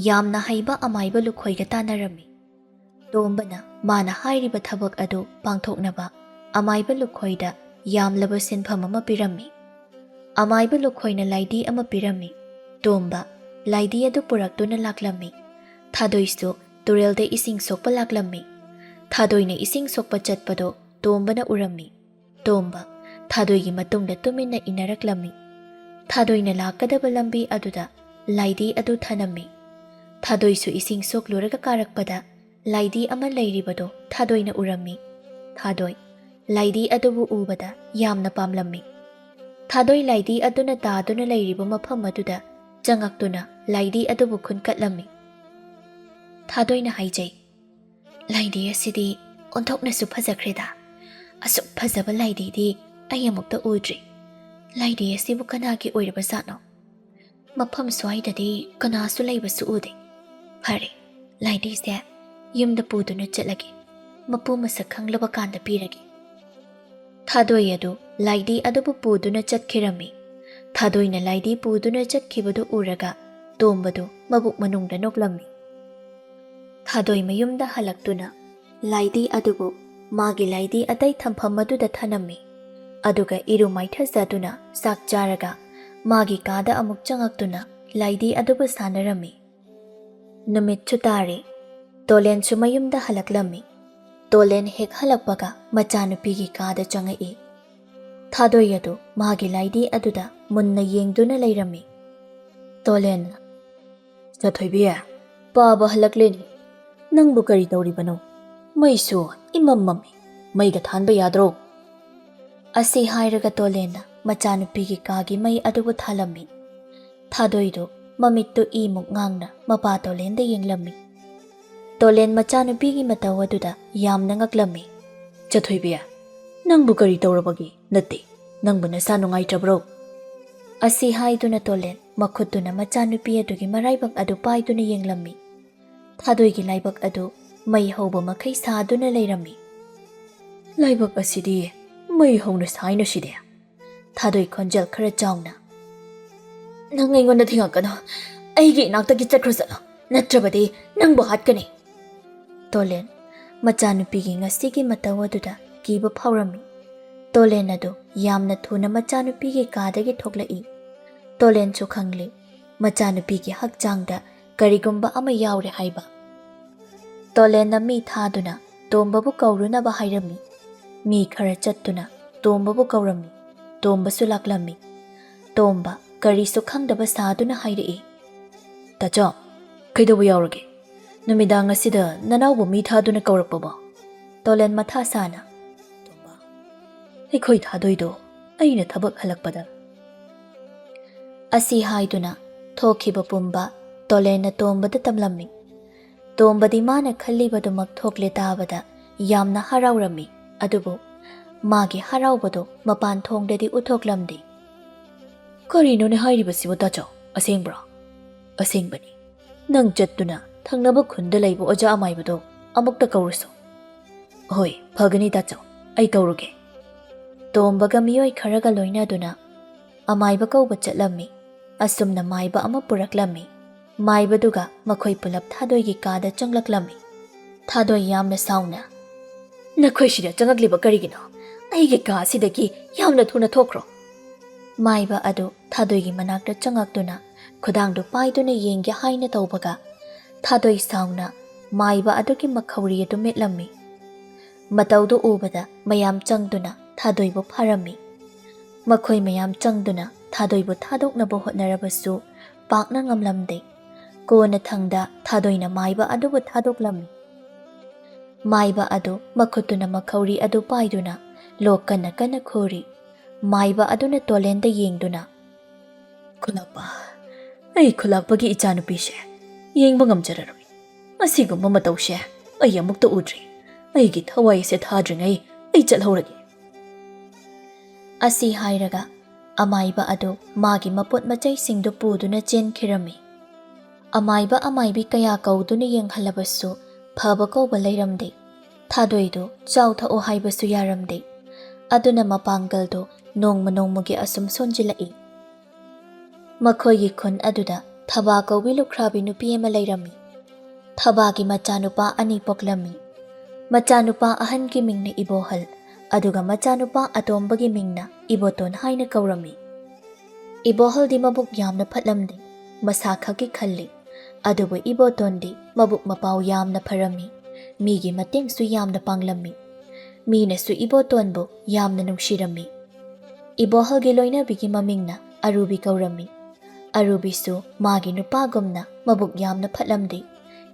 ꯌꯥꯝꯅ ꯍꯩꯕ ꯑꯃꯥꯏꯕ ꯂꯨꯈꯣꯏꯒ ꯇꯥꯟꯅꯔꯝꯃꯤ꯫ ꯇꯣꯝꯕꯅ ꯃꯥꯅ ꯍꯥꯏꯔꯤꯕ ꯊꯕꯛ ꯑꯗꯨ ꯄꯥꯡꯊꯣꯛꯅꯕ ꯑꯃꯥꯏꯕ ꯂꯨꯈꯣꯏꯗ ꯌꯥꯝꯂꯕ ꯁꯦꯟꯐꯝ ꯑꯃ ꯄꯤꯔꯝꯃꯤ꯫ ꯑꯃꯥꯏꯕ ꯂꯨꯈꯣꯏꯅ ꯂꯥꯏꯙꯤ ꯑꯃ ꯄꯤꯔꯝꯃꯤ꯫ ꯇꯣꯝꯕ ꯂꯥꯏꯙꯤ ꯑꯗꯨ ꯄꯨꯔꯛꯇꯨꯅ ꯂꯥꯛꯂꯝꯃꯤ꯫ ꯊꯥꯗꯣꯏꯁꯨ ꯇꯨꯔꯦꯜꯗ ꯏꯁꯤꯡ ꯁꯣꯛꯄ ꯂꯥꯛꯂꯝꯃꯤ꯫ ꯊꯥꯗꯣꯏꯅ ꯏꯁꯤꯡ ꯁꯣꯛꯄ ꯆꯠꯄꯗꯣ ꯇꯣꯝꯕꯅ ꯎꯔꯝꯃꯤ꯫ ꯇꯣꯝꯕ ꯊꯥꯗꯣꯏꯒꯤ ꯃꯇꯨꯡꯗ ꯇꯨꯃꯤꯟꯅ ꯏꯟꯅꯔꯛꯂꯝꯃꯤ꯫ ꯊꯥꯗꯣꯏꯅ ꯂꯥꯛꯀꯗꯕ ꯂꯝꯕꯤ ꯑꯗꯨꯗ ꯂꯥꯏꯙꯤ ꯑꯗꯨ ꯊꯅꯝꯃꯤ꯫ ꯊꯥꯗꯣꯏꯁꯨ ꯏꯁꯤꯡ ꯁꯣꯛꯂꯨꯔꯒ ꯀꯥꯔꯛꯄꯗ ꯂꯥꯏꯙꯤ ꯑꯃ ꯂꯩꯔꯤꯕꯗꯣ ꯊꯥꯗꯣꯏꯅ ꯎꯔꯝꯃꯤ꯫ ꯊꯥꯗꯣꯏ ꯂꯥꯏꯙꯤ ꯑꯗꯨꯕꯨ ꯎꯕꯗ ꯌꯥꯝꯅ ꯄꯥꯝꯂꯝꯃꯤ꯫ ꯊꯥꯗꯣꯏ ꯂꯥꯏꯙꯤ ꯑꯗꯨꯅ ꯇꯥꯗꯨꯅ ꯂꯩꯔꯤꯕ ꯃꯐꯝ ꯑꯗꯨꯗ ꯆꯪꯉꯛꯇꯨꯅ ꯂꯥꯏꯙꯤ ꯑꯗꯨꯕꯨ ꯈꯨꯟꯀꯠꯂꯝꯃꯤ꯫ ꯊꯥꯗꯣꯏꯅ ꯍꯥꯏꯖꯩ, "ꯂꯥꯏꯙꯤ ꯑꯁꯤꯗꯤ ꯑꯣꯟꯊꯣꯛꯅꯁꯨ ꯐꯖꯈ꯭ꯔꯦꯗ꯫ ꯑꯁꯨꯛ ꯐꯖꯕ ꯂꯥꯏꯙꯤꯗꯤ ꯑꯩ ꯑꯃꯨꯛꯇ ꯎꯗ꯭ꯔꯤ꯫ ꯂꯥꯏꯙꯤ ꯑꯁꯤꯕꯨ ꯀꯅꯥꯒꯤ ꯑꯣꯏꯔꯕ ꯖꯥꯠꯅꯣ? ꯃꯐꯝ ꯁ꯭ꯋꯥꯏꯗꯗꯤ ꯀꯅꯥꯁꯨ ꯂꯩꯕꯁꯨ ꯎꯗꯦ꯫ ꯐꯔꯦ, ꯂꯥꯏꯙꯤꯁꯦ ꯌꯨꯝꯗ ꯄꯨꯗꯨꯅ ꯆꯠꯂꯒꯦ꯫" ꯃꯄꯨ ꯃꯁꯛ ꯈꯪꯂꯕ ꯀꯥꯟꯗ ꯄꯤꯔꯒꯦ꯫ ꯊꯥꯗꯣꯏ ꯑꯗꯨ ꯂꯥꯏꯗꯤ ꯑꯗꯨꯕꯨ ꯄꯨꯗꯨꯅ ꯆꯠꯈꯤꯔꯝꯃꯤ꯫ ꯊꯥꯗꯣꯏꯅ ꯂꯥꯏꯗꯤ ꯄꯨꯗꯨꯅ ꯆꯠꯈꯤꯕꯗꯨ ꯎꯔꯒ ꯇꯣꯝꯕꯗꯨ ꯃꯕꯨꯛ ꯃꯅꯨꯡꯗ ꯅꯣꯛꯂꯝꯃꯤ꯫ ꯊꯥꯗꯣꯏ ꯃꯌꯨꯝꯗ ꯍꯜꯂꯛꯇꯨꯅ ꯂꯥꯏꯗꯤ ꯑꯗꯨꯕꯨ ꯃꯥꯒꯤ ꯂꯥꯏꯗꯤ ꯑꯇꯩ ꯊꯝꯐꯝ ꯑꯗꯨꯗ ꯊꯅꯝꯃꯤ꯫ ꯑꯗꯨꯒ ꯏꯔꯨ ꯃꯥꯏꯊꯖꯗꯨꯅ ꯆꯥꯛ ꯆꯥꯔꯒ ꯃꯥꯒꯤ ꯀꯥꯗ ꯑꯃꯨꯛ ꯆꯪꯉꯛꯇꯨꯅ ꯂꯥꯏꯗꯤ ꯑꯗꯨꯕꯨ ꯁꯥꯟꯅꯔꯝꯃꯤ꯫ ꯅꯨꯃꯤꯠꯁꯨ ꯇꯥꯔꯦ꯫ ꯇꯣꯂꯦꯟꯁꯨ ꯃꯌꯨꯝꯗ ꯍꯜꯂꯛꯂꯝꯃꯤ꯫ ꯇꯣꯂꯦꯟ ꯍꯦꯛ ꯍꯜꯂꯛꯄꯒ ꯃꯆꯥꯅꯨꯄꯤꯒꯤ ꯀꯥꯗ ꯆꯪꯉꯛꯏ꯫ ꯊꯥꯗꯣꯏ ꯑꯗꯨ ꯃꯥꯒꯤ ꯂꯥꯏꯗꯤ ꯑꯗꯨꯗ ꯃꯨꯟꯅ ꯌꯦꯡꯗꯨꯅ ꯂꯩꯔꯝꯃꯤ꯫ ꯇꯣꯂꯦꯟꯅ, "ꯆꯊꯣꯏꯕꯤ, ꯄꯥꯕ ꯍꯜꯂꯛꯂꯦꯅꯦ꯫ ꯅꯪꯕꯨ ꯀꯔꯤ ꯇꯧꯔꯤꯕꯅꯣ? ꯃꯩꯁꯨ ꯏꯃꯝ ꯃꯝꯃꯤ꯫ ꯃꯩꯒ ꯊꯥꯟꯕ ꯌꯥꯗ꯭ꯔꯣ?" ꯑꯁꯤ ꯍꯥꯏꯔꯒ ꯇꯣꯂꯦꯟꯅ ꯃꯆꯥꯅꯨꯄꯤꯒꯤ ꯀꯥꯒꯤ ꯃꯩ ꯑꯗꯨꯕꯨ ꯊꯥꯜꯂꯝꯃꯤ꯫ ꯊꯥꯗꯣꯏꯗꯨ ꯃꯃꯤꯠꯇꯨ ꯏꯃꯨꯛ ꯉꯥꯡꯅ ꯃꯄꯥ ꯇꯣꯂꯦꯟꯗ ꯌꯦꯡꯂꯝꯃꯤ꯫ ꯇꯣꯂꯦꯟ ꯃꯆꯥꯅꯨꯄꯤꯒꯤ ꯃꯇꯧ ꯑꯗꯨꯗ ꯌꯥꯝꯅ ꯉꯛꯂꯝꯃꯤ꯫ "ꯆꯊꯣꯏꯕꯤ, ꯅꯪꯕꯨ ꯀꯔꯤ ꯇꯧꯔꯕꯒꯦ? ꯅꯠꯇꯦ, ꯅꯪꯕꯨ ꯅꯁꯥ ꯅꯨꯡꯉꯥꯏꯇ꯭ꯔꯕ꯭ꯔꯣ?" ꯑꯁꯤ ꯍꯥꯏꯗꯨꯅ ꯇꯣꯂꯦꯟ ꯃꯈꯨꯠꯇꯨꯅ ꯃꯆꯥꯅꯨꯄꯤ ꯑꯗꯨꯒꯤ ꯃꯔꯥꯏꯕꯛ ꯑꯗꯨ ꯄꯥꯏꯗꯨꯅ ꯌꯦꯡꯂꯝꯃꯤ꯫ ꯊꯥꯗꯣꯏꯒꯤ ꯂꯥꯏꯕꯛ ꯑꯗꯨ ꯃꯩ ꯍꯧꯕ ꯃꯈꯩ ꯁꯥꯗꯨꯅ ꯂꯩꯔꯝꯃꯤ꯫ "ꯂꯥꯏꯕꯛ ꯑꯁꯤꯗꯤ ꯃꯩ ꯍꯧꯅ ꯁꯥꯏꯅ ꯁꯤꯗꯤ?" ꯊꯥꯗꯣꯏ ꯈꯣꯟꯖꯦꯜ ꯈꯔ ꯆꯥꯎꯅ, "ꯅꯪ ꯑꯩꯉꯣꯟꯗ ꯊꯤꯡꯉꯛꯀꯅꯨ꯫ ꯑꯩꯒꯤ ꯏꯅꯥꯛꯇꯒꯤ ꯆꯠꯈ꯭ꯔꯁꯅꯨ, ꯅꯠꯇ꯭ꯔꯕꯗꯤ ꯅꯪꯕꯨ ꯍꯥꯠꯀꯅꯤ꯫" ꯇꯣꯂꯦꯟ ꯃꯆꯥꯅꯨꯄꯤꯒꯤ ꯉꯁꯤꯒꯤ ꯃꯇꯧ ꯑꯗꯨꯗ ꯀꯤꯕ ꯐꯥꯎꯔꯝꯃꯤ꯫ ꯇꯣꯂꯦꯟ ꯑꯗꯨ ꯌꯥꯝꯅ ꯊꯨꯅ ꯃꯆꯥꯅꯨꯄꯤꯒꯤ ꯀꯥꯗꯒꯤ ꯊꯣꯛꯂꯛꯏ꯫ ꯇꯣꯂꯦꯟꯁꯨ ꯈꯪꯂꯤ ꯃꯆꯥꯅꯨꯄꯤꯒꯤ ꯍꯛꯆꯥꯡꯗ ꯀꯔꯤꯒꯨꯝꯕ ꯑꯃ ꯌꯥꯎꯔꯦ ꯍꯥꯏꯕ꯫ ꯇꯣꯂꯦꯟꯅ ꯃꯤ ꯊꯥꯗꯨꯅ ꯇꯣꯝꯕꯕꯨ ꯀꯧꯔꯨꯅꯕ ꯍꯥꯏꯔꯝꯃꯤ꯫ ꯃꯤ ꯈꯔ ꯆꯠꯇꯨꯅ ꯇꯣꯝꯕꯕꯨ ꯀꯧꯔꯝꯃꯤ꯫ ꯇꯣꯝꯕꯁꯨ ꯂꯥꯛꯂꯝꯃꯤ꯫ ꯇꯣꯝꯕ ꯀꯔꯤꯁꯨ ꯈꯪꯗꯕ ꯁꯥꯗꯨꯅ ꯍꯥꯏꯔꯛꯏ, "ꯇꯥꯆꯧ, ꯀꯩꯗꯧꯕ ꯌꯥꯎꯔꯒꯦ? ꯅꯨꯃꯤꯗꯥꯡ ꯑꯁꯤꯗ ꯅꯅꯥꯎꯕꯨ ꯃꯤ ꯊꯥꯗꯨꯅ ꯀꯧꯔꯛꯄꯕꯣ?" ꯇꯣꯂꯦꯟ ꯃꯊꯥ ꯁꯥꯅ, "ꯇꯣꯝꯕ, ꯑꯩꯈꯣꯏ ꯊꯥꯗꯣꯏꯗꯣ ꯑꯩꯅ ꯊꯕꯛ ꯍꯜꯂꯛꯄꯗ꯫" ꯑꯁꯤ ꯍꯥꯏꯗꯨꯅ ꯊꯣꯛꯈꯤꯕ ꯄꯨꯝꯕ ꯇꯣꯂꯦꯟꯅ ꯇꯣꯝꯕꯗ ꯇꯝꯂꯝꯃꯤ꯫ ꯇꯣꯝꯕꯗꯤ ꯃꯥꯅ ꯈꯜꯂꯤꯕꯗꯨꯃꯛ ꯊꯣꯛꯂꯦ ꯇꯥꯕꯗ ꯌꯥꯝꯅ ꯍꯔꯥꯎꯔꯝꯃꯤ꯫ ꯑꯗꯨꯕꯨ ꯃꯥꯒꯤ ꯍꯔꯥꯎꯕꯗꯨ ꯃꯄꯥꯟ ꯊꯣꯡꯗꯗꯤ ꯎꯠꯊꯣꯛꯂꯝꯗꯦ꯫ "ꯀꯔꯤꯅꯣꯅꯦ ꯍꯥꯏꯔꯤꯕꯁꯤꯕꯨ ꯇꯥꯆꯧ? ꯑꯁꯦꯡꯕ꯭ꯔꯣ?" "ꯑꯁꯦꯡꯕꯅꯤ꯫ ꯅꯪ ꯆꯠꯇꯨꯅ ꯊꯪꯅꯕ ꯈꯨꯟꯗ ꯂꯩꯕ ꯑꯣꯖꯥ ꯑꯃꯥꯏꯕꯗꯣ ꯑꯃꯨꯛꯇ ꯀꯧꯔꯨꯁꯣ꯫" "ꯍꯣꯏ, ꯐꯒꯅꯤ ꯇꯥꯆꯧ, ꯑꯩ ꯀꯧꯔꯨꯒꯦ"꯫ ꯇꯣꯝꯕꯒ ꯃꯤꯑꯣꯏ ꯈꯔꯒ ꯂꯣꯏꯅꯗꯨꯅ ꯑꯃꯥꯏꯕ ꯀꯧꯕ ꯆꯠꯂꯝꯃꯤ꯫ ꯑꯁꯨꯝꯅ ꯃꯥꯏꯕ ꯑꯃ ꯄꯨꯔꯛꯂꯝꯃꯤ꯫ ꯃꯥꯏꯕꯗꯨꯒ ꯃꯈꯣꯏ ꯄꯨꯂꯞ ꯊꯥꯗꯣꯏꯒꯤ ꯀꯥꯗ ꯆꯪꯂꯛꯂꯝꯃꯤ꯫ ꯊꯥꯗꯣꯏ ꯌꯥꯝꯅ ꯁꯥꯎꯅ, "ꯅꯈꯣꯏ ꯁꯤꯗ ꯆꯪꯂꯛꯂꯤꯕ ꯀꯔꯤꯒꯤꯅꯣ? ꯑꯩꯒꯤ ꯀꯥ ꯑꯁꯤꯗꯒꯤ ꯌꯥꯝꯅ ꯊꯨꯅ ꯊꯣꯛꯈ꯭ꯔꯣ!" ꯃꯥꯏꯕ ꯑꯗꯨ ꯊꯥꯗꯣꯏꯒꯤ ꯃꯅꯥꯛꯇ ꯆꯪꯉꯛꯇꯨꯅ ꯈꯨꯗꯥꯡꯗꯨ ꯄꯥꯏꯗꯨꯅ ꯌꯦꯡꯒꯦ ꯍꯥꯏꯅ ꯇꯧꯕꯒ, ꯊꯥꯗꯣꯏ ꯁꯥꯎꯅ ꯃꯥꯏꯕ ꯑꯗꯨꯒꯤ ꯃꯈꯧꯔꯤ ꯑꯗꯨ ꯃꯦꯠꯂꯝꯃꯤ꯫ ꯃꯇꯧꯗꯨ ꯎꯕꯗ ꯃꯌꯥꯝ ꯆꯪꯗꯨꯅ ꯊꯥꯗꯣꯏꯕꯨ ꯐꯥꯔꯝꯃꯤ꯫ ꯃꯈꯣꯏ ꯃꯌꯥꯝ ꯆꯪꯗꯨꯅ ꯊꯥꯗꯣꯏꯕꯨ ꯊꯥꯗꯣꯛꯅꯕ ꯍꯣꯠꯅꯔꯕꯁꯨ ꯄꯥꯛꯅ ꯉꯝꯂꯝꯗꯦ꯫ ꯀꯣꯟꯅꯊꯪꯗ ꯊꯥꯗꯣꯏꯅ ꯃꯥꯏꯕ ꯑꯗꯨꯕꯨ ꯊꯥꯗꯣꯛꯂꯝꯃꯤ꯫ ꯃꯥꯏꯕ ꯑꯗꯨ ꯃꯈꯨꯠꯇꯨꯅ ꯃꯈꯧꯔꯤ ꯑꯗꯨ ꯄꯥꯏꯗꯨꯅ ꯂꯣꯛ ꯀꯟꯅ ꯀꯟꯅ ꯈꯨꯔꯤ꯫ ꯃꯥꯏꯕ ꯑꯗꯨꯅ ꯇꯣꯂꯦꯟꯗ ꯌꯦꯡꯗꯨꯅ, "ꯈꯨꯂꯥꯛꯄ, ꯑꯩ ꯈꯨꯂꯥꯛꯄꯒꯤ ꯏꯆꯥꯅꯨꯄꯤꯁꯦ ꯌꯦꯡꯕ ꯉꯝꯖꯔꯔꯣꯏ꯫ ꯑꯁꯤꯒꯨꯝꯕ ꯃꯇꯧꯁꯦ ꯑꯩ ꯑꯃꯨꯛꯇ ꯎꯗ꯭ꯔꯤ꯫ ꯑꯩꯒꯤ ꯊꯋꯥꯏ ꯑꯁꯦ ꯊꯥꯗ꯭ꯔꯤꯉꯩ ꯑꯩ ꯆꯠꯍꯧꯔꯒꯦ"꯫ ꯑꯁꯤ ꯍꯥꯏꯔꯒ ꯑꯃꯥꯏꯕ ꯑꯗꯨ ꯃꯥꯒꯤ ꯃꯄꯣꯠ ꯃꯆꯩꯁꯤꯡꯗꯨ ꯄꯨꯗꯨꯅ ꯆꯦꯟꯈꯤꯔꯝꯃꯤ꯫ ꯑꯃꯥꯏꯕ ꯑꯃꯥꯏꯕꯤ ꯀꯌꯥ ꯀꯧꯗꯨꯅ ꯌꯦꯡꯍꯜꯂꯕꯁꯨ ꯐꯕ ꯀꯧꯕ ꯂꯩꯔꯝꯗꯦ꯫ ꯊꯥꯗꯣꯏꯗꯨ ꯆꯥꯎ ꯊꯛꯑꯣ ꯍꯥꯏꯕꯁꯨ ꯌꯥꯔꯝꯗꯦ꯫ ꯑꯗꯨꯅ ꯃꯄꯥꯡꯒꯜꯗꯨ ꯅꯣꯡꯃ ꯅꯣꯡꯃꯒꯤ ꯑꯁꯨꯝ ꯁꯣꯟꯖꯤꯜꯂꯛꯏ꯫ ꯃꯈꯣꯏꯒꯤ ꯈꯨꯟ ꯑꯗꯨꯗ ꯊꯕꯥ ꯀꯧꯕꯤ ꯂꯨꯈ꯭ꯔꯥꯕꯤ ꯅꯨꯄꯤ ꯑꯃ ꯂꯩꯔꯝꯃꯤ꯫ ꯊꯕꯥꯒꯤ ꯃꯆꯥꯅꯨꯄꯥ ꯑꯅꯤ ꯄꯣꯛꯂꯝꯃꯤ꯫ ꯃꯆꯥꯅꯨꯄꯥ ꯑꯍꯟꯒꯤ ꯃꯤꯡꯅ ꯏꯕꯣꯍꯜ, ꯑꯗꯨꯒ ꯃꯆꯥꯅꯨꯄꯥ ꯑꯇꯣꯝꯕꯒꯤ ꯃꯤꯡꯅ ꯏꯕꯣꯇꯣꯟ ꯍꯥꯏꯅ ꯀꯧꯔꯝꯃꯤ꯫ ꯏꯕꯣꯍꯜꯗꯤ ꯃꯕꯨꯛ ꯌꯥꯝꯅ ꯐꯠꯂꯝꯗꯦ, ꯃꯁꯥ ꯈꯛꯀꯤ ꯈꯜꯂꯤ꯫ ꯑꯗꯨꯕꯨ ꯏꯕꯣꯇꯣꯟꯗꯤ ꯃꯕꯨꯛ ꯃꯄꯥꯎ ꯌꯥꯝꯅ ꯐꯔꯝꯃꯤ, ꯃꯤꯒꯤ ꯃꯇꯦꯡꯁꯨ ꯌꯥꯝꯅ ꯄꯥꯡꯂꯝꯃꯤ꯫ ꯃꯤꯅꯁꯨ ꯏꯕꯣꯇꯣꯟꯕꯨ ꯌꯥꯝꯅ ꯅꯨꯡꯁꯤꯔꯝꯃꯤ꯫ ꯏꯕꯣꯍꯜꯒꯤ ꯂꯣꯏꯅꯕꯤꯒꯤ ꯃꯃꯤꯡꯅ ꯑꯔꯨꯕꯤ ꯀꯧꯔꯝꯃꯤ꯫ ꯑꯔꯨꯕꯤꯁꯨ ꯃꯥꯒꯤ ꯅꯨꯄꯥꯒꯨꯝꯅ ꯃꯕꯨꯛ ꯌꯥꯝꯅ ꯐꯠꯂꯝꯗꯦ,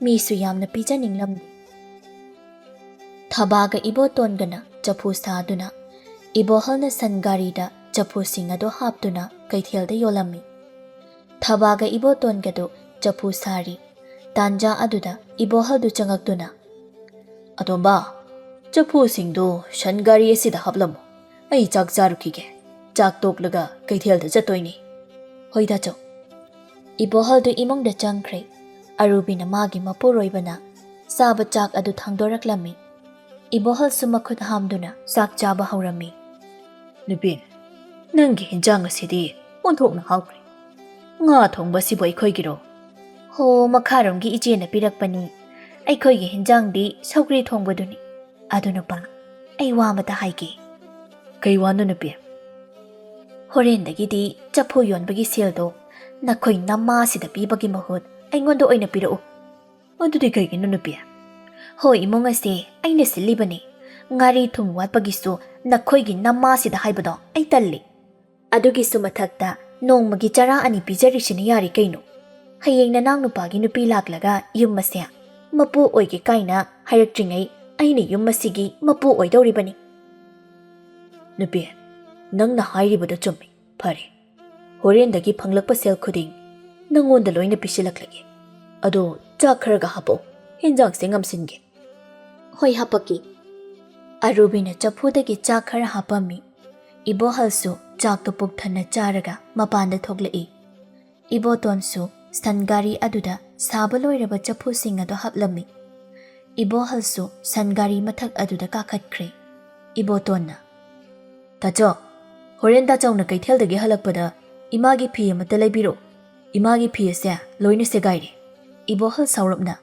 ꯃꯤꯁꯨ ꯌꯥꯝꯅ ꯄꯤꯖꯅꯤꯡꯂꯝꯗꯦ꯫ ꯊꯕꯥꯒ ꯏꯕꯣꯇꯣꯟꯒꯅ ꯆꯐꯨ ꯁꯥꯗꯨꯅ, ꯏꯕꯣꯍꯜꯅ ꯁꯟ ꯒꯥꯔꯤꯗ ꯆꯐꯨꯁꯤꯡ ꯑꯗꯨ ꯍꯥꯞꯇꯨꯅ ꯀꯩꯊꯦꯜꯗ ꯌꯣꯜꯂꯝꯃꯤ꯫ ꯊꯕꯥꯒ ꯏꯕꯣꯇꯣꯟꯒꯗꯨ ꯆꯐꯨ ꯁꯥꯔꯤ꯫ ꯇꯥꯟꯖꯥ ꯑꯗꯨꯗ ꯏꯕꯣꯍꯜꯗꯨ ꯆꯪꯉꯛꯇꯨꯅ, "ꯑꯇꯣꯝꯕ, ꯆꯐꯨꯁꯤꯡꯗꯨ ꯁꯟ ꯒꯥꯔꯤ ꯑꯁꯤꯗ ꯍꯥꯞꯂꯝꯃꯨ꯫ ꯑꯩ ꯆꯥꯛ ꯆꯥꯔꯨꯈꯤꯒꯦ꯫ ꯆꯥꯛ ꯇꯣꯛꯂꯒ ꯀꯩꯊꯦꯜꯗ ꯆꯠꯇꯣꯏꯅꯤ"꯫ "ꯍꯣꯏ ꯇꯥꯆꯧ"꯫ ꯏꯕꯣꯍꯜꯗꯨ ꯏꯃꯨꯡꯗ ꯆꯪꯈ꯭ꯔꯦ꯫ ꯑꯔꯨꯕꯤꯅ ꯃꯥꯒꯤ ꯃꯄꯨꯔꯣꯏꯕꯅ ꯆꯥꯕ ꯆꯥꯛ ꯑꯗꯨ ꯊꯥꯡꯗꯣꯔꯛꯂꯝꯃꯤ꯫ ꯏꯕꯣꯍꯜꯁꯨ ꯃꯈꯨꯠ ꯍꯥꯝꯗꯨꯅ ꯆꯥꯛ ꯆꯥꯕ ꯍꯧꯔꯝꯃꯤ꯫ "ꯅꯨꯄꯤ, ꯅꯪꯒꯤ ꯍꯤꯟꯖꯥꯡ ꯑꯁꯤꯗꯤ ꯑꯣꯟꯊꯣꯛꯅ ꯍꯥꯎꯈ꯭ꯔꯦ꯫ ꯉꯥ ꯊꯣꯡꯕꯁꯤꯕꯨ ꯑꯩꯈꯣꯏꯒꯤꯔꯣ?" "ꯍꯣ, ꯃꯈꯥꯔꯣꯝꯒꯤ ꯏꯆꯦꯅ ꯄꯤꯔꯛꯄꯅꯤ꯫ ꯑꯩꯈꯣꯏꯒꯤ ꯍꯤꯟꯖꯥꯡꯗꯤ ꯁꯧꯒ꯭ꯔꯤ ꯊꯣꯡꯕꯗꯨꯅꯤ꯫ ꯑꯗꯨ ꯅꯨꯄꯥ, ꯑꯩ ꯋꯥ ꯑꯃꯇ ꯍꯥꯏꯒꯦ꯫" "ꯀꯩ ꯋꯥꯅꯣ ꯅꯨꯄꯤ?" "ꯍꯣꯔꯦꯟꯗꯒꯤꯗꯤ ꯆꯐꯨ ꯌꯣꯟꯕꯒꯤ ꯁꯦꯜꯗꯣ ꯅꯈꯣꯏ ꯅꯃꯥꯁꯤꯗ ꯄꯤꯕꯒꯤ ꯃꯍꯨꯠ ꯑꯩꯉꯣꯟꯗ ꯑꯣꯏꯅ ꯄꯤꯔꯛꯎ꯫" "ꯑꯗꯨꯗꯤ ꯀꯩꯒꯤꯅꯣ ꯅꯨꯄꯤ?" "ꯍꯣꯏ, ꯏꯃꯨꯡ ꯑꯁꯦ ꯑꯩꯅ ꯁꯤꯜꯂꯤꯕꯅꯤ꯫ ꯉꯥꯔꯤ ꯊꯨꯝ ꯋꯥꯠꯄꯒꯤꯁꯨ ꯅꯈꯣꯏꯒꯤ ꯅꯃꯥꯁꯤꯗ ꯍꯥꯏꯕꯗꯣ ꯑꯩ ꯇꯜꯂꯤ꯫ ꯑꯗꯨꯒꯤꯁꯨ ꯃꯊꯛꯇ ꯅꯣꯡꯃꯒꯤ ꯆꯔꯥ ꯑꯅꯤ ꯄꯤꯖꯔꯤꯁꯤꯅ ꯌꯥꯔꯤ ꯀꯩꯅꯣ꯫ ꯍꯌꯦꯡ ꯅꯅꯥꯎ ꯅꯨꯄꯥꯒꯤ ꯅꯨꯄꯤ ꯂꯥꯛꯂꯒ ꯌꯨꯝ ꯑꯁꯦ ꯃꯄꯨ ꯑꯣꯏꯒꯦ ꯀꯥꯏꯅ ꯍꯥꯏꯔꯛꯇ꯭ꯔꯤꯉꯩ ꯑꯩꯅ ꯌꯨꯝ ꯑꯁꯤꯒꯤ ꯃꯄꯨ ꯑꯣꯏꯗꯧꯔꯤꯕꯅꯤ꯫" "ꯅꯨꯄꯤ, ꯅꯪꯅ ꯍꯥꯏꯔꯤꯕꯗꯨ ꯆꯨꯝꯃꯤ꯫ ꯐꯔꯦ, ꯍꯣꯔꯦꯟꯗꯒꯤ ꯐꯪꯂꯛꯄ ꯁꯦꯜ ꯈꯨꯗꯤꯡ ꯅꯪꯉꯣꯟꯗ ꯂꯣꯏꯅ ꯄꯤꯁꯤꯜꯂꯛꯂꯒꯦ꯫ ꯑꯗꯣ ꯆꯥꯛ ꯈꯔꯒ ꯍꯥꯞꯄꯛꯑꯣ, ꯍꯦꯟꯖꯥꯡꯁꯦ ꯉꯝꯁꯤꯟꯒꯦ꯫" "ꯍꯣꯏ, ꯍꯥꯞꯄꯛꯀꯦ꯫" ꯑꯔꯨꯕꯤꯅ ꯆꯐꯨꯗꯒꯤ ꯆꯥꯛ ꯈꯔ ꯍꯥꯞꯄꯝꯃꯤ꯫ ꯏꯕꯣꯍꯜꯁꯨ ꯆꯥꯛꯇꯨ ꯄꯨꯛ ꯊꯟꯅ ꯆꯥꯔꯒ ꯃꯄꯥꯟꯗ ꯊꯣꯛꯂꯛꯏ꯫ ꯏꯕꯣꯇꯣꯟꯁꯨ ꯁꯟ ꯒꯥꯔꯤ ꯑꯗꯨꯗ ꯁꯥꯕ ꯂꯣꯏꯔꯕ ꯆꯐꯨꯁꯤꯡ ꯑꯗꯨ ꯍꯥꯞꯂꯝꯃꯤ꯫ ꯏꯕꯣꯍꯜꯁꯨ ꯁꯟ ꯒꯥꯔꯤ ꯃꯊꯛ ꯑꯗꯨꯗ ꯀꯥꯈꯠꯈ꯭ꯔꯦ꯫ ꯏꯕꯣꯇꯣꯟꯅ, "ꯇꯥꯆꯧ, ꯍꯣꯔꯦꯟ ꯇꯥꯆꯧꯅ ꯀꯩꯊꯦꯜꯗꯒꯤ ꯍꯜꯂꯛꯄꯗ ꯏꯃꯥꯒꯤ ꯐꯤ ꯑꯃꯠꯇ ꯂꯩꯕꯤꯔꯛꯎ꯫ ꯏꯃꯥꯒꯤ ꯐꯤ ꯑꯁꯦ ꯂꯣꯏꯅ ꯁꯦꯒꯥꯏꯔꯦ꯫" ꯏꯕꯣꯍꯜ ꯁꯥꯎꯔꯞꯅ,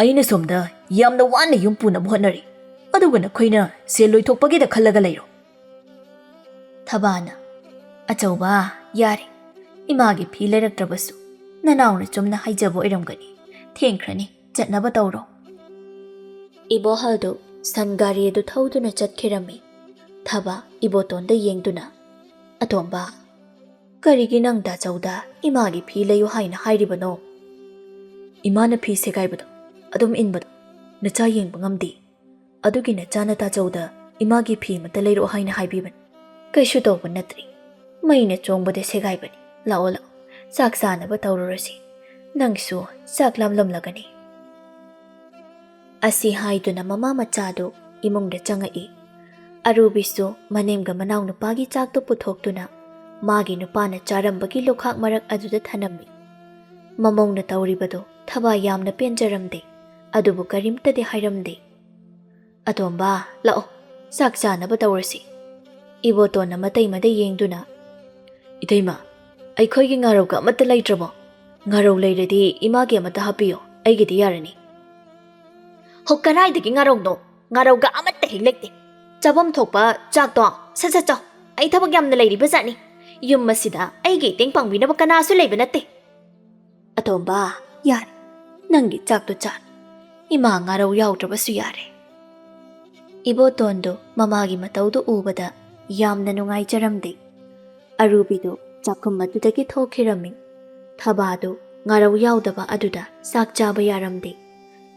"ꯑꯩꯅ ꯁꯣꯝꯗ ꯌꯥꯝꯅ ꯋꯥꯅ ꯌꯨꯝ ꯄꯨꯅꯕ ꯍꯣꯠꯅꯔꯤ, ꯑꯗꯨꯒ ꯅꯈꯣꯏꯅ ꯁꯦꯜ ꯂꯣꯏꯊꯣꯛꯄꯒꯤꯗ ꯈꯜꯂꯒ ꯂꯩꯔꯣ꯫" ꯊꯕꯥꯅ, "ꯑꯆꯧꯕ, ꯌꯥꯔꯦ꯫ ꯏꯃꯥꯒꯤ ꯐꯤ ꯂꯩꯔꯛꯇ꯭ꯔꯕꯁꯨ ꯅꯅꯥꯎꯅ ꯆꯨꯝꯅ ꯍꯥꯏꯖꯕ ꯑꯣꯏꯔꯝꯒꯅꯤ꯫ ꯊꯦꯡꯈ꯭ꯔꯅꯤ, ꯆꯠꯅꯕ ꯇꯧꯔꯣ꯫" ꯏꯕꯣꯍꯜꯗꯨ ꯁꯟ ꯒꯥꯔꯤ ꯑꯗꯨ ꯊꯧꯗꯨꯅ ꯆꯠꯈꯤꯔꯝꯃꯤ꯫ ꯊꯕꯥ ꯏꯕꯣꯇꯣꯟꯗ ꯌꯦꯡꯗꯨꯅ, "ꯑꯇꯣꯝꯕ, ꯀꯔꯤꯒꯤ ꯅꯪ ꯇꯥꯆꯧꯗ ꯏꯃꯥꯒꯤ ꯐꯤ ꯂꯩꯌꯨ ꯍꯥꯏꯅ ꯍꯥꯏꯔꯤꯕꯅꯣ?" "ꯏꯃꯥꯅ ꯐꯤ ꯁꯦꯒꯥꯏꯕꯗꯣ ꯑꯗꯨꯝ ꯏꯟꯕꯗꯣ ꯅꯆꯥ ꯌꯦꯡꯕ ꯉꯝꯗꯦ꯫ ꯑꯗꯨꯒꯤ ꯅꯆꯥꯅ ꯇꯥꯆꯧꯗ ꯏꯃꯥꯒꯤ ꯐꯤ ꯑꯃꯠꯇ ꯂꯩꯔꯛꯑꯣ ꯍꯥꯏꯅ ꯍꯥꯏꯕꯤꯕꯅꯤ꯫" "ꯀꯩꯁꯨ ꯇꯧꯕ ꯅꯠꯇ꯭ꯔꯤ꯫ ꯃꯩꯅ ꯆꯣꯡꯕꯗ ꯁꯦꯒꯥꯏꯕꯅꯤ꯫ ꯂꯥꯛꯑꯣ, ꯂꯥꯛꯑꯣ, ꯆꯥꯛ ꯆꯥꯅꯕ ꯇꯧꯔꯨꯔꯁꯤ꯫ ꯅꯪꯁꯨ ꯆꯥꯛ ꯂꯥꯝꯂꯝꯂꯒꯅꯤ꯫" ꯑꯁꯤ ꯍꯥꯏꯗꯨꯅ ꯃꯃꯥ ꯃꯆꯥꯗꯨ ꯏꯃꯨꯡꯗ ꯆꯪꯉꯛꯏ꯫ ꯑꯔꯨꯕꯤꯁꯨ ꯃꯅꯦꯝꯒ ꯃꯅꯥꯎꯅꯨꯄꯥꯒꯤ ꯆꯥꯛꯇꯨ ꯄꯨꯊꯣꯛꯇꯨꯅ ꯃꯥꯒꯤ ꯅꯨꯄꯥꯅ ꯆꯥꯔꯝꯕꯒꯤ ꯂꯨꯈꯥꯛ ꯃꯔꯛ ꯑꯗꯨꯗ ꯊꯅꯝꯃꯤ꯫ ꯃꯃꯧꯅ ꯇꯧꯔꯤꯕꯗꯨ ꯊꯕꯥ ꯌꯥꯝꯅ ꯄꯦꯟꯖꯔꯝꯗꯦ, ꯑꯗꯨꯕꯨ ꯀꯔꯤꯝꯇꯗꯤ ꯍꯥꯏꯔꯝꯗꯦ꯫ "ꯑꯇꯣꯝꯕ, ꯂꯥꯛꯑꯣ, ꯆꯥꯛ ꯆꯥꯅꯕ ꯇꯧꯔꯁꯤ꯫" ꯏꯕꯣꯇꯣꯟꯅ ꯃꯇꯩ ꯃꯇꯩ ꯌꯦꯡꯗꯨꯅ, "ꯏꯇꯩꯃ, ꯑꯩꯈꯣꯏꯒꯤ ꯉꯥꯔꯧꯒ ꯑꯃꯠꯇ ꯂꯩꯇ꯭ꯔꯕꯣ? ꯉꯥꯔꯧ ꯂꯩꯔꯗꯤ ꯏꯃꯥꯒꯤ ꯑꯃꯠꯇ ꯍꯥꯞꯄꯤꯌꯣ, ꯑꯩꯒꯤꯗꯤ ꯌꯥꯔꯅꯤ꯫" "ꯍꯣ, ꯀꯗꯥꯏꯗꯒꯤ ꯉꯥꯔꯧꯅꯣ? ꯉꯥꯔꯧꯒ ꯑꯃꯠꯇ ꯍꯦꯛ ꯂꯩꯇꯦ꯫ ꯆꯥꯐꯝ ꯊꯣꯛꯄ ꯆꯥꯛꯇꯣ ꯁꯠ ꯁꯠ ꯆꯥꯎ꯫ ꯑꯩ ꯊꯕꯛ ꯌꯥꯝꯅ ꯂꯩꯔꯤꯕ ꯖꯥꯠꯅꯤ꯫ ꯌꯨꯝ ꯑꯁꯤꯗ ꯑꯩꯒꯤ ꯏꯇꯦꯡ ꯄꯥꯡꯕꯤꯅꯕ ꯀꯅꯥꯁꯨ ꯂꯩꯕ ꯅꯠꯇꯦ꯫" "ꯑꯇꯣꯝꯕ, ꯌꯥꯔꯦ, ꯅꯪꯒꯤ ꯆꯥꯛꯇꯣ ꯆꯥꯔꯣ꯫ ꯏꯃꯥ ꯉꯥꯔꯧ ꯌꯥꯎꯗ꯭ꯔꯕꯁꯨ ꯌꯥꯔꯦ꯫" ꯏꯕꯣꯇꯣꯟꯗꯨ ꯃꯃꯥꯒꯤ ꯃꯇꯧꯗꯨ ꯎꯕꯗ ꯌꯥꯝꯅ ꯅꯨꯡꯉꯥꯏꯖꯔꯝꯗꯦ꯫ ꯑꯔꯨꯕꯤꯗꯨ ꯆꯥꯛꯈꯨꯝ ꯑꯗꯨꯗꯒꯤ ꯊꯣꯛꯈꯤꯔꯝꯃꯤ꯫ ꯊꯕꯥꯗꯨ ꯉꯥꯔꯧ ꯌꯥꯎꯗꯕ ꯑꯗꯨꯗ ꯆꯥꯛ ꯆꯥꯕ ꯌꯥꯔꯝꯗꯦ꯫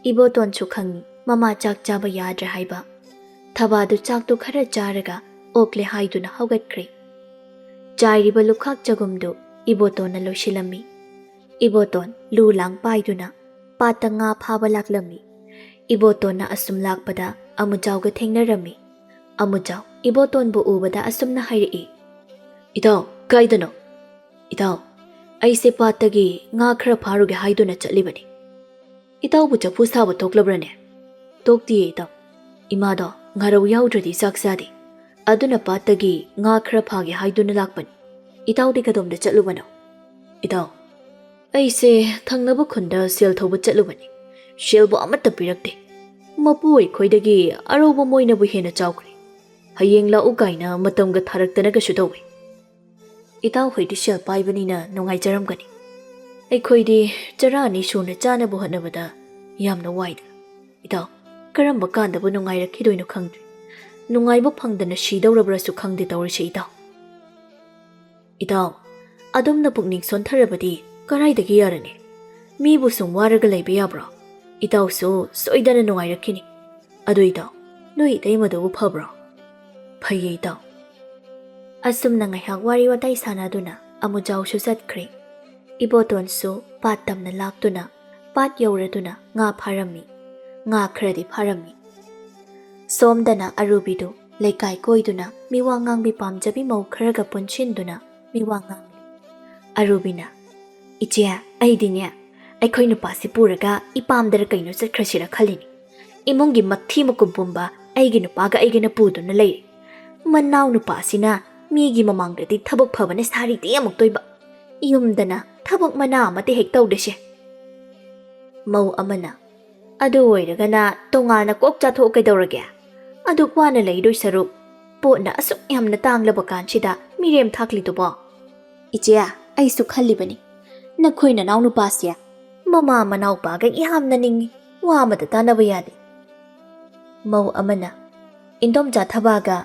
ꯏꯕꯣꯇꯣꯟꯁꯨ ꯈꯪꯏ ꯃꯃꯥ ꯆꯥꯛ ꯆꯥꯕ ꯌꯥꯗ꯭ꯔꯦ ꯍꯥꯏꯕ꯫ ꯊꯕꯥꯗꯨ ꯆꯥꯛꯇꯨ ꯈꯔ ꯆꯥꯔꯒ ꯑꯣꯛꯂꯦ ꯍꯥꯏꯗꯨꯅ ꯍꯧꯒꯠꯈ꯭ꯔꯦ꯫ ꯆꯥꯏꯔꯤꯕ ꯂꯨꯈꯥꯛ ꯆꯒꯨꯝꯗꯨ ꯏꯕꯣꯇꯣꯟꯅ ꯂꯣꯏꯁꯤꯜꯂꯝꯃꯤ꯫ ꯏꯕꯣꯇꯣꯟ ꯂꯨ ꯂꯥꯡ ꯄꯥꯏꯗꯨꯅ ꯄꯥꯠꯇ ꯉꯥ ꯐꯥꯕ ꯂꯥꯛꯂꯝꯃꯤ꯫ ꯏꯕꯣꯇꯣꯟꯅ ꯑꯁꯨꯝ ꯂꯥꯛꯄꯗ ꯑꯃꯨꯖꯥꯎꯒ ꯊꯦꯡꯅꯔꯝꯃꯤ꯫ ꯑꯃꯨꯖꯥꯎ ꯏꯕꯣꯇꯣꯟꯕꯨ ꯎꯕꯗ ꯑꯁꯨꯝꯅ ꯍꯥꯏꯔꯛꯏ, "ꯏꯇꯥꯎ, ꯀꯥꯏꯗꯅꯣ?" "ꯏꯇꯥꯎ, ꯑꯩꯁꯦ ꯄꯥꯠꯇꯒꯤ ꯉꯥ ꯈꯔ ꯐꯥꯔꯨꯒꯦ ꯍꯥꯏꯗꯨꯅ ꯆꯠꯂꯤꯕꯅꯤ꯫" "ꯏꯇꯥꯎꯕꯨ ꯆꯐꯨ ꯁꯥꯕ ꯊꯣꯛꯂꯕ꯭ꯔꯅꯦ?" "ꯊꯣꯛꯇꯤꯌꯦ ꯏꯇꯥꯎ, ꯏꯃꯥꯗꯣ ꯉꯥꯔꯧ ꯌꯥꯎꯗ꯭ꯔꯗꯤ ꯆꯥꯛ ꯆꯥꯗꯦ, ꯑꯗꯨꯅ ꯄꯥꯠꯇꯒꯤ ꯉꯥ ꯈꯔ ꯐꯥꯒꯦ ꯍꯥꯏꯗꯨꯅ ꯂꯥꯛꯄꯅꯤ꯫" "ꯏꯇꯥꯎꯗꯤ ꯀꯗꯣꯝꯗ ꯆꯠꯂꯨꯕꯅꯣ?" "ꯏꯇꯥꯎ, ꯑꯩꯁꯦ ꯊꯪꯅꯕ ꯈꯨꯟꯗ ꯁꯦꯜ ꯊꯧꯕ ꯆꯠꯂꯨꯕꯅꯤ꯫ ꯁꯦꯜꯕꯨ ꯑꯃꯠꯇ ꯄꯤꯔꯛꯇꯦ꯫ ꯃꯄꯨ ꯑꯩꯈꯣꯏꯗꯒꯤ ꯑꯔꯧꯕ ꯃꯣꯏꯅꯕꯨ ꯍꯦꯟꯅ ꯆꯥꯎꯈ꯭ꯔꯦ꯫ ꯍꯌꯦꯡ ꯂꯥꯛꯎ ꯀꯥꯏꯅ ꯃꯇꯝꯒ ꯊꯥꯔꯛꯇꯅꯒꯁꯨ ꯇꯧꯏ꯫" "ꯏꯇꯥꯎ ꯍꯣꯏꯗꯤ ꯁꯦꯜ ꯄꯥꯏꯕꯅꯤꯅ ꯅꯨꯡꯉꯥꯏꯖꯔꯝꯒꯅꯤ꯫ ꯑꯩꯈꯣꯏꯗꯤ ꯆꯔꯥ ꯑꯅꯤ ꯁꯨꯅ ꯆꯥꯅꯕ ꯍꯣꯠꯅꯕꯗ ꯌꯥꯝꯅ ꯋꯥꯏꯗ꯫ ꯏꯇꯥꯎ, ꯀꯔꯝꯕ ꯀꯥꯟꯗꯕꯨ ꯅꯨꯡꯉꯥꯏꯔꯛꯈꯤꯗꯣꯏꯅꯣ ꯈꯪꯗ꯭ꯔꯦ꯫ ꯅꯨꯡꯉꯥꯏꯕ ꯐꯪꯗꯅ ꯁꯤꯗꯧꯔꯕ꯭ꯔꯥꯁꯨ ꯈꯪꯗꯦ ꯇꯧꯔꯤꯁꯦ ꯏꯇꯥꯎ꯫" "ꯏꯇꯥꯎ, ꯑꯗꯨꯝꯅ ꯄꯨꯛꯅꯤꯡ ꯁꯣꯟꯊꯔꯕꯗꯤ ꯀꯔꯥꯏꯗꯒꯤ ꯌꯥꯔꯅꯤ? ꯃꯤꯕꯨ ꯁꯨꯝ ꯋꯥꯔꯒ ꯂꯩꯕ ꯌꯥꯕ꯭ꯔꯣ? ꯏꯇꯥꯎꯁꯨ ꯁꯣꯏꯗꯅ ꯅꯨꯡꯉꯥꯏꯔꯛꯈꯤꯅꯤ꯫ ꯑꯗꯨ ꯏꯇꯥꯎ, ꯅꯣꯏ ꯏꯇꯩꯃꯗꯨꯕꯨ ꯐꯕ꯭ꯔꯣ?" "ꯐꯩꯌꯦ ꯏꯇꯥꯎ꯫" ꯑꯁꯨꯝꯅ ꯉꯥꯏꯍꯥꯛ ꯋꯥꯔꯤ ꯋꯥꯇꯥꯏ ꯁꯥꯟꯅꯗꯨꯅ ꯑꯃꯨꯖꯥꯎꯁꯨ ꯆꯠꯈ꯭ꯔꯦ꯫ ꯏꯕꯣꯇꯣꯟꯁꯨ ꯄꯥꯠ ꯇꯝꯅ ꯂꯥꯛꯇꯨꯅ ꯄꯥꯠ ꯌꯧꯔꯗꯨꯅ ꯉꯥ ꯐꯥꯔꯝꯃꯤ꯫ ꯉꯥ ꯈꯔꯗꯤ ꯐꯥꯔꯝꯃꯤ꯫ ꯁꯣꯝꯗꯅ ꯑꯔꯨꯕꯤꯗꯨ ꯂꯩꯀꯥꯏ ꯀꯣꯏꯗꯨꯅ ꯃꯤꯋꯥ ꯉꯥꯡꯕꯤ ꯄꯥꯝꯖꯕꯤ ꯃꯧ ꯈꯔꯒ ꯄꯨꯟꯁꯤꯟꯗꯨꯅ ꯃꯤꯋꯥ ꯉꯥꯡꯂꯤ꯫ ꯑꯔꯨꯕꯤꯅ, "ꯏꯆꯦ, ꯑꯩꯗꯤꯅꯦ, ꯑꯩꯈꯣꯏ ꯅꯨꯄꯥꯁꯤ ꯄꯨꯔꯒ ꯏꯄꯥꯝꯗꯔ ꯀꯩꯅꯣ ꯆꯠꯈ꯭ꯔꯁꯤꯔ ꯈꯜꯂꯤꯅꯤ꯫ ꯏꯃꯨꯡꯒꯤ ꯃꯊꯤ ꯃꯀꯨꯝ ꯄꯨꯝꯕ ꯑꯩꯒꯤ ꯅꯨꯄꯥꯒ ꯑꯩꯒꯅ ꯄꯨꯗꯨꯅ ꯂꯩꯔꯦ꯫ ꯃꯅꯥꯎ ꯅꯨꯄꯥꯁꯤꯅ ꯃꯤꯒꯤ ꯃꯃꯥꯡꯗꯗꯤ ꯊꯕꯛ ꯐꯕꯅ ꯁꯥꯔꯤꯗꯤ ꯑꯃꯨꯛꯇꯣꯏꯕ, ꯌꯨꯝꯗꯅ ꯊꯕꯛ ꯃꯅꯥ ꯑꯃꯠꯇ ꯍꯦꯛ ꯇꯧꯗꯦꯁꯦ꯫ ꯃꯧ ꯑꯃꯅ, "ꯑꯗꯨ ꯑꯣꯏꯔꯒꯅ ꯇꯣꯉꯥꯟꯅ ꯀꯣꯛ ꯆꯥꯊꯣꯛ ꯀꯩꯗꯧꯔꯒꯦ? ꯑꯗꯨꯛ ꯋꯥꯅ ꯂꯩꯗꯣꯏ ꯁꯔꯨꯛ ꯄꯣꯠꯅ ꯑꯁꯨꯛ ꯌꯥꯝꯅ ꯇꯥꯡꯂꯕ ꯀꯥꯟꯁꯤꯗ ꯃꯤꯔꯦꯝ ꯊꯥꯛꯂꯤꯗꯨꯕꯣ?" "ꯏꯆꯦ, ꯑꯩꯁꯨ ꯈꯜꯂꯤꯕꯅꯤ꯫ ꯅꯈꯣꯏ ꯅꯅꯥꯎ ꯅꯨꯄꯥꯁꯦ ꯃꯃꯥ ꯃꯅꯥꯎꯄꯥꯒ ꯌꯥꯝꯅ ꯅꯤꯡꯉꯤ, ꯋꯥ ꯑꯃꯗ ꯇꯥꯅꯕ ꯌꯥꯗꯦ꯫" ꯃꯧ ꯑꯃꯅ, "ꯏꯟꯗꯣꯝꯆꯥ ꯊꯕꯥꯒ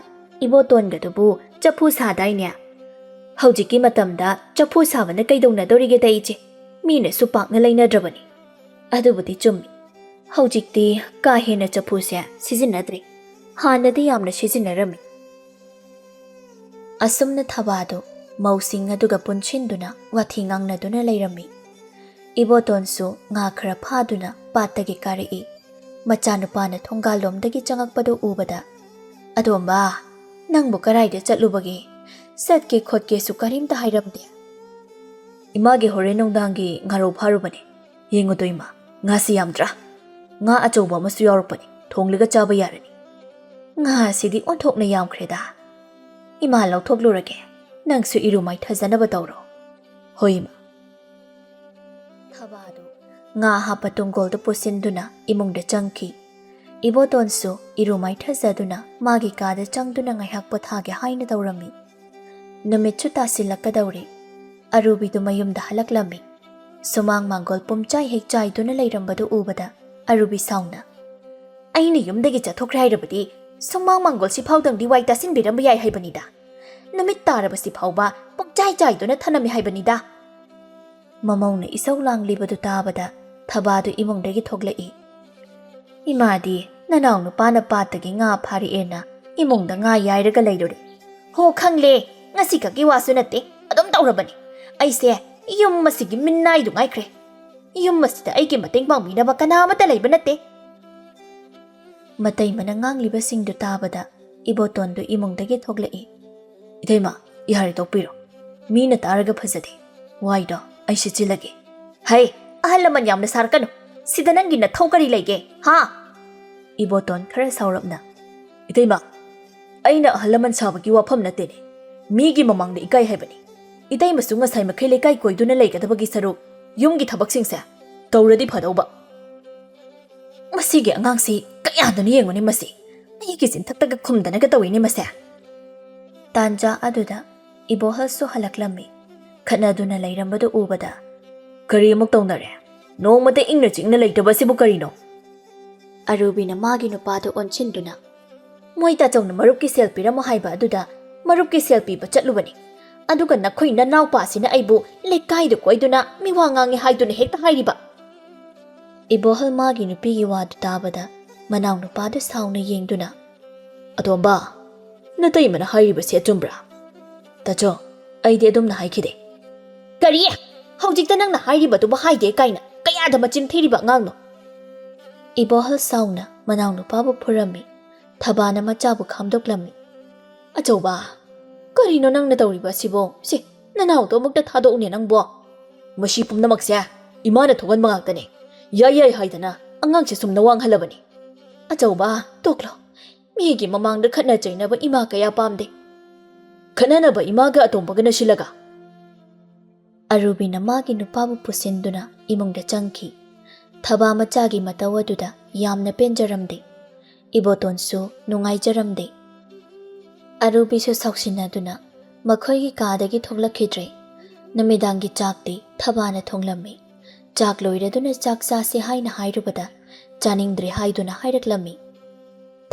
ꯏꯕꯣꯇꯣꯟꯒꯗꯨꯕꯨ ꯆꯐꯨ ꯁꯥꯗꯥꯏꯅꯦ? ꯍꯧꯖꯤꯛꯀꯤ ꯃꯇꯝꯗ ꯆꯐꯨ ꯁꯥꯕꯅ ꯀꯩꯗꯧꯅꯗꯣꯔꯤꯒꯦꯗ ꯏꯆꯦ? ꯃꯤꯅꯁꯨ ꯄꯥꯛꯅ ꯂꯩꯅꯗ꯭ꯔꯕꯅꯤ꯫" "ꯑꯗꯨꯕꯨꯗꯤ ꯆꯨꯝꯃꯤ꯫ ꯍꯧꯖꯤꯛꯇꯤ ꯀꯥ ꯍꯦꯟꯅ ꯆꯐꯨꯁꯦ ꯁꯤꯖꯤꯟꯅꯗ꯭ꯔꯦ꯫ ꯍꯥꯟꯅꯗꯤ ꯌꯥꯝꯅ ꯁꯤꯖꯤꯟꯅꯔꯝꯃꯤ꯫" ꯑꯁꯨꯝꯅ ꯊꯕꯥꯗꯨ ꯃꯧꯁꯤꯡ ꯑꯗꯨꯒ ꯄꯨꯟꯁꯤꯟꯗꯨꯅ ꯋꯥꯊꯤ ꯉꯥꯡꯅꯗꯨꯅ ꯂꯩꯔꯝꯃꯤ꯫ ꯏꯕꯣꯇꯣꯟꯁꯨ ꯉꯥ ꯈꯔ ꯐꯥꯗꯨꯅ ꯄꯥꯠꯇꯒꯤ ꯀꯥꯔꯛꯏ꯫ ꯃꯆꯥꯅꯨꯄꯥꯅ ꯊꯣꯡꯒꯥꯜꯂꯣꯝꯗꯒꯤ ꯆꯪꯉꯛꯄꯗꯨ ꯎꯕꯗ, "ꯑꯗꯣꯝꯕ, ꯅꯪꯕꯨ ꯀꯔꯥꯏꯗ ꯆꯠꯂꯨꯕꯒꯦ? ꯆꯠꯀꯦ ꯈꯣꯠꯀꯦꯁꯨ ꯀꯔꯤꯝꯇ ꯍꯥꯏꯔꯝꯗꯦ꯫" "ꯏꯃꯥꯒꯤ ꯍꯣꯔꯦꯟ ꯅꯨꯡꯗꯥꯡꯒꯤ ꯉꯥꯔꯧ ꯐꯥꯔꯨꯕꯅꯦ꯫ ꯌꯦꯡꯉꯨꯗꯣ ꯏꯃꯥ, ꯉꯥꯁꯤ ꯌꯥꯝꯗ꯭ꯔꯥ? ꯉꯥ ꯑꯆꯧꯕ ꯑꯃꯁꯨ ꯌꯥꯎꯔꯛꯄꯅꯦ, ꯊꯣꯡꯂꯒ ꯆꯥꯕ ꯌꯥꯔꯅꯤ꯫" "ꯉꯥꯁꯤꯗꯤ ꯑꯣꯟꯊꯣꯛꯅ ꯌꯥꯝꯈ꯭ꯔꯦꯗ꯫ ꯏꯃꯥ, ꯂꯧꯊꯣꯛꯂꯨꯔꯒꯦ, ꯅꯪꯁꯨ ꯏꯔꯨ ꯃꯥꯏꯊꯖꯅꯕ ꯇꯧꯔꯣ꯫" "ꯍꯣꯏ ꯏꯃꯥ꯫" ꯊꯕꯥꯗꯨ ꯉꯥ ꯍꯥꯞꯄ ꯇꯨꯡꯒꯣꯜꯗꯨ ꯄꯨꯁꯤꯟꯗꯨꯅ ꯏꯃꯨꯡꯗ ꯆꯪꯈꯤ꯫ ꯏꯕꯣꯇꯣꯟꯁꯨ ꯏꯔꯨ ꯃꯥꯏꯊꯖꯗꯨꯅ ꯃꯥꯒꯤ ꯀꯥꯗ ꯆꯪꯗꯨꯅ ꯉꯥꯏꯍꯥꯛ ꯄꯣꯊꯥꯒꯦ ꯍꯥꯏꯅ ꯇꯧꯔꯝꯃꯤ꯫ ꯅꯨꯃꯤꯠꯁꯨ ꯇꯥꯁꯤꯜꯂꯛꯀꯗꯧꯔꯦ꯫ ꯑꯔꯨꯕꯤꯗꯨ ꯃꯌꯨꯝꯗ ꯍꯜꯂꯛꯂꯝꯃꯤ꯫ ꯁꯨꯃꯥꯡ ꯃꯥꯡꯒꯣꯜ ꯄꯨꯝꯆꯥꯏ ꯍꯦꯛ ꯆꯥꯏꯗꯨꯅ ꯂꯩꯔꯝꯕꯗꯨ ꯎꯕꯗ ꯑꯔꯨꯕꯤ ꯁꯥꯎꯅ, "ꯑꯩꯅ ꯌꯨꯝꯗꯒꯤ ꯆꯠꯊꯣꯛꯈ꯭ꯔꯦ ꯍꯥꯏꯔꯕꯗꯤ ꯁꯨꯃꯥꯡ ꯃꯥꯡꯒꯣꯜꯁꯤ ꯐꯥꯎꯗꯪꯗꯤ ꯋꯥꯏ ꯇꯥꯁꯤꯟꯕꯤꯔꯝꯕ ꯌꯥꯏ ꯍꯥꯏꯕꯅꯤꯗ꯫ ꯅꯨꯃꯤꯠ ꯇꯥꯔꯕꯁꯤ ꯐꯥꯎꯕ ꯄꯨꯡꯆꯥꯏ ꯆꯥꯏꯗꯨꯅ ꯊꯅꯝꯃꯤ ꯍꯥꯏꯕꯅꯤꯗ꯫" ꯃꯃꯧꯅ ꯏꯁꯧ ꯂꯥꯡꯂꯤꯕꯗꯨ ꯇꯥꯕꯗ ꯊꯕꯥꯗꯨ ꯏꯃꯨꯡꯗꯒꯤ ꯊꯣꯛꯂꯛꯏ꯫ "ꯏꯃꯥꯗꯤ ꯅꯅꯥꯎ ꯅꯨꯄꯥꯅ ꯄꯥꯠꯇꯒꯤ ꯉꯥ ꯐꯥꯔꯛꯑꯦꯅ ꯏꯃꯨꯡꯗ ꯉꯥ ꯌꯥꯏꯔꯒ ꯂꯩꯔꯨꯔꯦ꯫" "ꯍꯣ, ꯈꯪꯂꯦ꯫ ꯉꯁꯤ ꯈꯛꯀꯤ ꯋꯥꯁꯨ ꯅꯠꯇꯦ, ꯑꯗꯨꯝ ꯇꯧꯔꯕꯅꯤ꯫ ꯑꯩꯁꯦ ꯌꯨꯝ ꯑꯁꯤꯒꯤ ꯃꯤꯅꯥꯏꯗꯨ ꯉꯥꯏꯈ꯭ꯔꯦ꯫ ꯌꯨꯝ ꯑꯁꯤꯗ ꯑꯩꯒꯤ ꯃꯇꯦꯡ ꯄꯥꯡꯕꯤꯅꯕ ꯀꯅꯥ ꯑꯃꯠꯇ ꯂꯩꯕ ꯅꯠꯇꯦ꯫" ꯃꯇꯩꯃꯅ ꯉꯥꯡꯂꯤꯕꯁꯤꯡꯗꯨ ꯇꯥꯕꯗ ꯏꯕꯣꯇꯣꯟꯗꯨ ꯏꯃꯨꯡꯗꯒꯤ ꯊꯣꯛꯂꯛꯏ꯫ "ꯏꯇꯩꯃ, ꯌꯥꯔꯦ, ꯇꯣꯛꯄꯤꯔꯣ꯫ ꯃꯤꯅ ꯇꯥꯔꯒ ꯐꯖꯗꯦ꯫ ꯋꯥꯏꯗꯣ ꯑꯩ ꯁꯤꯠꯆꯤꯜꯂꯒꯦ꯫" "ꯍꯩ, ꯑꯍꯜ ꯂꯃꯟ ꯌꯥꯝꯅ ꯁꯥꯔꯛꯀꯅꯨ꯫ ꯁꯤꯗ ꯅꯪꯒꯤ ꯅꯊꯧ ꯀꯔꯤ ꯂꯩꯒꯦ, ꯍꯥ?" ꯏꯕꯣꯇꯣꯟ ꯈꯔ ꯁꯥꯎꯔꯞꯅ, "ꯏꯇꯩꯃ, ꯑꯩꯅ ꯑꯍꯜ ꯂꯃꯟ ꯁꯥꯕꯒꯤ ꯋꯥꯐꯝ ꯅꯠꯇꯦꯅꯦ꯫ ꯃꯤꯒꯤ ꯃꯃꯥꯡꯗ ꯏꯀꯥꯏ ꯍꯥꯏꯕꯅꯤ꯫ ꯏꯇꯩꯃꯁꯨ ꯉꯁꯥꯏ ꯃꯈꯩ ꯂꯩꯀꯥꯏ ꯀꯣꯏꯗꯨꯅ ꯂꯩꯒꯗꯕꯒꯤ ꯁꯔꯨꯛ ꯌꯨꯝꯒꯤ ꯊꯕꯛꯁꯤꯡꯁꯦ ꯇꯧꯔꯗꯤ ꯐꯗꯧꯕ꯫ ꯃꯁꯤꯒꯤ ꯑꯉꯥꯡꯁꯤ ꯀꯌꯥꯗꯅꯣ ꯌꯦꯡꯉꯨꯅꯦ ꯃꯁꯤ꯫ ꯑꯩꯒꯤ ꯆꯤꯟꯊꯛꯇꯒ ꯈꯨꯝꯗꯅꯒ ꯇꯧꯏꯅꯦ ꯃꯁꯦ꯫" ꯇꯥꯟꯖꯥ ꯑꯗꯨꯗ ꯏꯕꯣꯍꯜꯁꯨ ꯍꯜꯂꯛꯂꯝꯃꯤ꯫ ꯈꯠꯅꯗꯨꯅ ꯂꯩꯔꯝꯕꯗꯨ ꯎꯕꯗ, "ꯀꯔꯤ ꯑꯃꯨꯛ ꯇꯧꯅꯔꯦ? ꯅꯣꯡꯃꯇ ꯏꯪꯅ ꯆꯤꯛꯅ ꯂꯩꯇꯕ ꯑꯁꯤꯕꯨ ꯀꯔꯤꯅꯣ?" ꯑꯔꯨꯕꯤꯅ ꯃꯥꯒꯤ ꯅꯨꯄꯥꯗꯨ ꯑꯣꯟꯁꯤꯟꯗꯨꯅ, "ꯃꯣꯏ ꯇꯥꯆꯧꯅ ꯃꯔꯨꯞꯀꯤ ꯁꯦꯜ ꯄꯤꯔꯝꯃꯣ ꯍꯥꯏꯕ ꯑꯗꯨꯗ ꯃꯔꯨꯞꯀꯤ ꯁꯦꯜ ꯄꯤꯕ ꯆꯠꯂꯨꯕꯅꯤ꯫ ꯑꯗꯨꯒ ꯅꯈꯣꯏ ꯅꯅꯥꯎꯄꯥꯁꯤꯅ ꯑꯩꯕꯨ ꯂꯩꯀꯥꯏꯗ ꯀꯣꯏꯗꯨꯅ ꯃꯤꯋꯥ ꯉꯥꯡꯉꯦ ꯍꯥꯏꯗꯨꯅ ꯍꯦꯛꯇ ꯍꯥꯏꯔꯤꯕ꯫" ꯏꯕꯣꯍꯜ ꯃꯥꯒꯤ ꯅꯨꯄꯤꯒꯤ ꯋꯥꯗꯨ ꯇꯥꯕꯗ ꯃꯅꯥꯎ ꯅꯨꯄꯥꯗꯨ ꯁꯥꯎꯅ ꯌꯦꯡꯗꯨꯅ, "ꯑꯇꯣꯝꯕ, ꯅꯇꯩꯃꯅ ꯍꯥꯏꯔꯤꯕꯁꯤ ꯑꯆꯨꯝꯕ꯭ꯔꯥ?" "ꯇꯥꯆꯧ, ꯑꯩꯗꯤ ꯑꯗꯨꯝꯅ ꯍꯥꯏꯈꯤꯗꯦ꯫" "ꯀꯔꯤ? ꯍꯧꯖꯤꯛꯇ ꯅꯪꯅ ꯍꯥꯏꯔꯤꯕꯗꯨꯕꯨ ꯍꯥꯏꯗꯦ ꯀꯥꯏꯅ ꯀꯌꯥꯗ ꯃꯆꯤꯟ ꯊꯤꯔꯤꯕ ꯑꯉꯥꯡꯅꯣ?" ꯏꯕꯣꯍꯜ ꯁꯥꯎꯅ ꯃꯅꯥꯎ ꯅꯨꯄꯥꯕꯨ ꯐꯨꯔꯝꯃꯤ꯫ ꯊꯕꯥꯅ ꯃꯆꯥꯕꯨ ꯈꯥꯝꯗꯣꯛꯂꯝꯃꯤ꯫ "ꯑꯆꯧꯕ, ꯀꯔꯤꯅꯣ ꯅꯪꯅ ꯇꯧꯔꯤꯕ ꯑꯁꯤꯕꯣ? ꯁꯤ, ꯅꯅꯥꯎꯗꯣ ꯑꯃꯨꯛꯇ ꯊꯥꯗꯣꯛꯎꯅꯦ ꯅꯪꯕꯣ꯫ ꯃꯁꯤ ꯄꯨꯝꯅꯃꯛꯁꯦ ꯏꯃꯥꯅ ꯊꯣꯛꯍꯟꯕ ꯉꯥꯛꯇꯅꯦ꯫ ꯌꯥꯏ ꯌꯥꯏ ꯍꯥꯏꯗꯅ ꯑꯉꯥꯡꯁꯦ ꯁꯨꯝꯅ ꯋꯥꯡꯍꯜꯂꯕꯅꯤ꯫" "ꯑꯆꯧꯕ, ꯇꯣꯛꯂꯣ꯫ ꯃꯤꯒꯤ ꯃꯃꯥꯡꯗ ꯈꯠꯅ ꯆꯩꯅꯕ ꯏꯃꯥ ꯀꯌꯥ ꯄꯥꯝꯗꯦ꯫" "ꯈꯠꯅꯅꯕ ꯏꯃꯥꯒ ꯑꯇꯣꯝꯕꯒ ꯅꯁꯤꯜꯂꯒ?" ꯑꯔꯨꯕꯤꯅ ꯃꯥꯒꯤ ꯅꯨꯄꯥꯕꯨ ꯄꯨꯁꯤꯟꯗꯨꯅ ꯏꯃꯨꯡꯗ ꯆꯪꯈꯤ꯫ ꯊꯕꯥ ꯃꯆꯥꯒꯤ ꯃꯇꯧ ꯑꯗꯨꯗ ꯌꯥꯝꯅ ꯄꯦꯟꯖꯔꯝꯗꯦ꯫ ꯏꯕꯣꯇꯣꯟꯁꯨ ꯅꯨꯡꯉꯥꯏꯖꯔꯝꯗꯦ꯫ ꯑꯔꯨꯕꯤꯁꯨ ꯁꯥꯎꯁꯤꯟꯅꯗꯨꯅ ꯃꯈꯣꯏꯒꯤ ꯀꯥꯗꯒꯤ ꯊꯣꯛꯂꯛꯈꯤꯗ꯭ꯔꯦ꯫ ꯅꯨꯃꯤꯗꯥꯡꯒꯤ ꯆꯥꯛꯇꯤ ꯊꯕꯥꯅ ꯊꯣꯡꯂꯝꯃꯤ꯫ ꯆꯥꯛ ꯂꯣꯏꯔꯗꯨꯅ ꯆꯥꯛ ꯆꯥꯁꯤ ꯍꯥꯏꯅ ꯍꯥꯏꯔꯨꯕꯗ ꯆꯥꯅꯤꯡꯗ꯭ꯔꯦ ꯍꯥꯏꯗꯨꯅ ꯍꯥꯏꯔꯛꯂꯝꯃꯤ꯫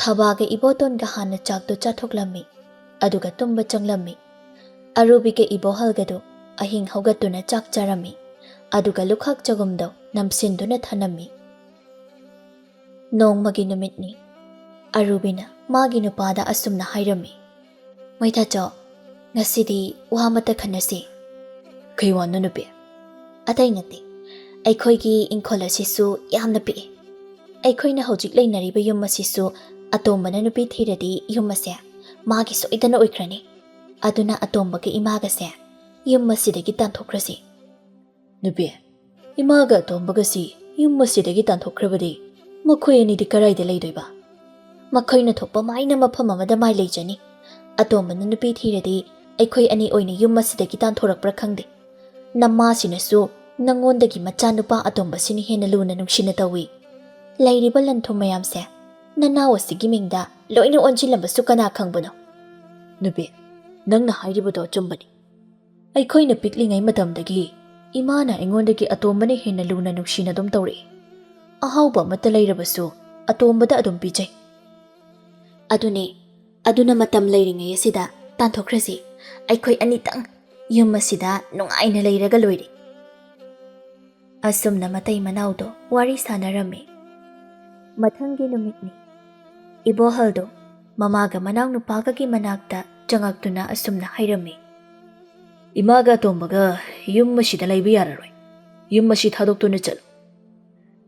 ꯊꯕꯥꯒ ꯏꯕꯣꯇꯣꯟꯒ ꯍꯥꯟꯅ ꯆꯥꯛꯇꯨ ꯆꯥꯊꯣꯛꯂꯝꯃꯤ꯫ ꯑꯗꯨꯒ ꯇꯨꯝꯕ ꯆꯪꯂꯝꯃꯤ꯫ ꯑꯔꯨꯕꯤꯒ ꯏꯕꯣꯍꯜꯒꯗꯨ ꯑꯍꯤꯡ ꯍꯧꯒꯠꯇꯨꯅ ꯆꯥꯛ ꯆꯥꯔꯝꯃꯤ꯫ ꯑꯗꯨꯒ ꯂꯨꯈꯥꯛ ꯆꯒꯨꯝꯗꯣ ꯅꯝꯁꯤꯟꯗꯨꯅ ꯊꯅꯝꯃꯤ꯫ ꯅꯣꯡꯃꯒꯤ ꯅꯨꯃꯤꯠꯅꯤ꯫ ꯑꯔꯨꯕꯤꯅ ꯃꯥꯒꯤ ꯅꯨꯄꯥꯗ ꯑꯁꯨꯝꯅ ꯍꯥꯏꯔꯝꯃꯤ, "ꯃꯣꯏꯊꯥꯆꯧ, ꯉꯁꯤꯗꯤ ꯋꯥ ꯑꯃꯇ ꯈꯟꯅꯁꯤ꯫" "ꯀꯩ ꯋꯥꯅꯣ ꯅꯨꯄꯤ?" "ꯑꯇꯩ ꯅꯠꯇꯦ, ꯑꯩꯈꯣꯏꯒꯤ ꯏꯪꯈꯣꯜ ꯑꯁꯤꯁꯨ ꯌꯥꯝꯅ ꯄꯤꯛꯏ꯫ ꯑꯩꯈꯣꯏꯅ ꯍꯧꯖꯤꯛ ꯂꯩꯅꯔꯤꯕ ꯌꯨꯝ ꯑꯁꯤꯁꯨ ꯑꯇꯣꯝꯕꯅ ꯅꯨꯄꯤ ꯊꯤꯔꯗꯤ ꯌꯨꯝ ꯑꯁꯦ ꯃꯥꯒꯤ ꯁꯣꯏꯗꯅ ꯑꯣꯏꯈ꯭ꯔꯅꯤ꯫ ꯑꯗꯨꯅ ꯑꯇꯣꯝꯕꯒ ꯏꯃꯥꯒꯁꯦ ꯌꯨꯝ ꯑꯁꯤꯗꯒꯤ ꯇꯥꯟꯊꯣꯛꯈ꯭ꯔꯁꯤ꯫" "ꯅꯨꯄꯤ, ꯏꯃꯥꯒ ꯑꯇꯣꯝꯕꯒꯁꯤ ꯌꯨꯝ ꯑꯁꯤꯗꯒꯤ ꯇꯥꯟꯊꯣꯛꯈ꯭ꯔꯕꯗꯤ "ꯃꯈꯣꯏ ꯑꯅꯤꯗꯤ ꯀꯗꯥꯏꯗ ꯂꯩꯗꯣꯏꯕ? ꯃꯈꯣꯏꯅ ꯊꯣꯛꯄ ꯃꯥꯏꯅ ꯃꯐꯝ ꯑꯃꯗ ꯃꯥꯏ ꯂꯩꯖꯅꯤ꯫ ꯑꯇꯣꯝꯕꯅ ꯅꯨꯄꯤ ꯊꯤꯔꯗꯤ ꯑꯩꯈꯣꯏ ꯑꯅꯤ ꯑꯣꯏꯅ ꯌꯨꯝ ꯑꯁꯤꯗꯒꯤ ꯇꯥꯟꯊꯣꯔꯛꯄ꯭ꯔꯥ ꯈꯪꯗꯦ꯫ ꯅꯃꯥꯁꯤꯅꯁꯨ ꯅꯉꯣꯟꯗꯒꯤ ꯃꯆꯥꯅꯨꯄꯥ ꯑꯇꯣꯝꯕꯁꯤꯅ ꯍꯦꯟꯅ ꯂꯨꯅ ꯅꯨꯡꯁꯤꯅ ꯇꯧꯏ꯫ ꯂꯩꯔꯤꯕ ꯂꯟ ꯊꯨꯝ ꯃꯌꯥꯝꯁꯦ ꯅꯅꯥꯎ ꯑꯁꯤꯒꯤ ꯃꯤꯡꯗ ꯂꯣꯏꯅ ꯑꯣꯟꯁꯤꯜꯂꯝꯕꯁꯨ ꯀꯅꯥ ꯈꯪꯕꯅꯣ?" "ꯅꯨꯄꯤ, ꯅꯪꯅ ꯍꯥꯏꯔꯤꯕꯗꯣ ꯑꯆꯨꯝꯕꯅꯤ꯫ ꯑꯩꯈꯣꯏꯅ ꯄꯤꯛꯂꯤꯉꯩ ꯃꯇꯝꯗꯒꯤ ꯏꯃꯥꯅ ꯑꯩꯉꯣꯟꯗꯒꯤ ꯑꯇꯣꯝꯕꯅ ꯍꯦꯟꯅ ꯂꯨꯅ ꯅꯨꯡꯁꯤꯅ ꯑꯗꯨꯝ ꯇꯧꯔꯛꯏ꯫ ꯑꯍꯥꯎꯕ ꯑꯃꯠꯇ ꯂꯩꯔꯕꯁꯨ ꯑꯇꯣꯝꯕꯗ ꯑꯗꯨꯝ ꯄꯤꯖꯩ꯫ ꯑꯗꯨꯅꯦ, ꯑꯗꯨꯅ ꯃꯇꯝ ꯂꯩꯔꯤꯉꯩ ꯑꯁꯤꯗ ꯇꯥꯟꯊꯣꯛꯈ꯭ꯔꯁꯤ꯫ ꯑꯩꯈꯣꯏ ꯑꯅꯤꯇꯪ ꯌꯨꯝ ꯑꯁꯤꯗ ꯅꯨꯡꯉꯥꯏꯅ ꯂꯩꯔꯒ ꯂꯣꯏꯔꯦ꯫" ꯑꯁꯨꯝꯅ ꯃꯇꯩ ꯃꯅꯥꯎꯗꯣ ꯋꯥꯔꯤ ꯁꯥꯟꯅꯔꯝꯃꯤ꯫ ꯃꯊꯪꯒꯤ ꯅꯨꯃꯤꯠꯅꯤ꯫ ꯏꯕꯣꯍꯜꯗꯣ ꯃꯃꯥꯒ ꯃꯅꯥꯎꯅꯨꯄꯥꯒꯒꯤ ꯃꯅꯥꯛꯇ ꯆꯪꯉꯛꯇꯨꯅ ꯑꯁꯨꯝꯅ ꯍꯥꯏꯔꯝꯃꯤ꯫ "ꯏꯃꯥꯒ ꯑꯇꯣꯝꯕꯒ ꯌꯨꯝ ꯑꯁꯤꯗ ꯂꯩꯕ ꯌꯥꯔꯔꯣꯏ꯫ ꯌꯨꯝ ꯑꯁꯤ ꯊꯥꯗꯣꯛꯇꯨꯅ ꯆꯠꯂꯨ꯫"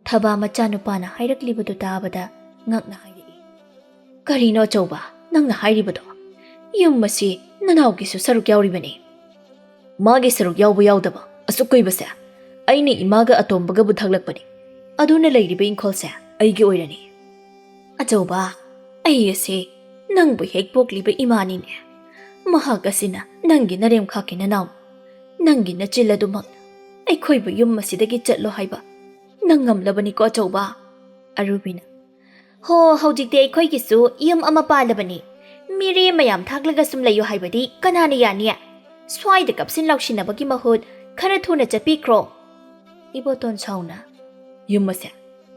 ꯊꯕꯥ ꯃꯆꯥꯅꯨꯄꯥꯅ ꯍꯥꯏꯔꯛꯂꯤꯕꯗꯨ ꯇꯥꯕꯗ ꯉꯛꯅ ꯍꯥꯏꯔꯛꯏ꯫ "ꯀꯔꯤꯅꯣ ꯑꯆꯧꯕ ꯅꯪꯅ ꯍꯥꯏꯔꯤꯕꯗꯣ? ꯌꯨꯝ ꯑꯁꯤ ꯅꯅꯥꯎꯒꯤꯁꯨ ꯁꯔꯨꯛ ꯌꯥꯎꯔꯤꯕꯅꯤ꯫" "ꯃꯥꯒꯤ ꯁꯔꯨꯛ ꯌꯥꯎꯕ ꯌꯥꯎꯗꯕ ꯑꯁꯨꯛ ꯀꯨꯏꯕꯁꯦ ꯑꯩꯅ ꯏꯃꯥꯒ ꯑꯇꯣꯝꯕꯒꯕꯨ ꯊꯛꯂꯛꯄꯅꯤ꯫ ꯑꯗꯨꯅ ꯂꯩꯔꯤꯕ ꯏꯪꯈꯣꯜꯁꯦ ꯑꯩꯒꯤ ꯑꯣꯏꯔꯅꯤ꯫" "ꯑꯆꯧꯕ, ꯑꯩ ꯑꯁꯤ ꯅꯪꯕꯨ ꯍꯦꯛ ꯄꯣꯛꯂꯤꯕ ꯏꯃꯥꯅꯤꯅꯦ꯫ ꯃꯍꯥꯛ ꯑꯁꯤꯅ ꯅꯪꯒꯤ ꯅꯔꯦꯝꯈꯥꯛꯀꯤ ꯅꯅꯥꯎ, ꯅꯪꯒꯤ ꯅꯆꯤꯜ ꯑꯗꯨꯃꯛꯅ ꯑꯩꯈꯣꯏꯕꯨ ꯌꯨꯝ ꯑꯁꯤꯗꯒꯤ ꯆꯠꯂꯣ ꯍꯥꯏꯕ ꯅꯪ ꯉꯝꯂꯕꯅꯤꯀꯣ ꯑꯆꯧꯕ꯫" ꯑꯔꯨꯕꯤꯅ, "ꯍꯣ, ꯍꯧꯖꯤꯛꯇꯤ ꯑꯩꯈꯣꯏꯒꯤꯁꯨ ꯌꯨꯝ ꯑꯃ ꯄꯥꯜꯂꯕꯅꯤ꯫ ꯃꯤꯔꯦ ꯃꯌꯥꯝ ꯊꯥꯛꯂꯒ ꯁꯨꯝ ꯂꯩꯌꯨ ꯍꯥꯏꯕꯗꯤ ꯀꯅꯥꯅ ꯌꯥꯅꯤ? ꯁ꯭ꯋꯥꯏꯗ ꯀꯞꯁꯤꯟ ꯂꯥꯎꯁꯤꯟꯅꯕꯒꯤ ꯃꯍꯨꯠ ꯈꯔ ꯊꯨꯅ ꯆꯠꯄꯤꯈ꯭ꯔꯣ꯫" ꯏꯕꯣꯇꯣꯟ ꯁꯥꯎꯅ, "ꯌꯨꯝ ꯑꯁꯦ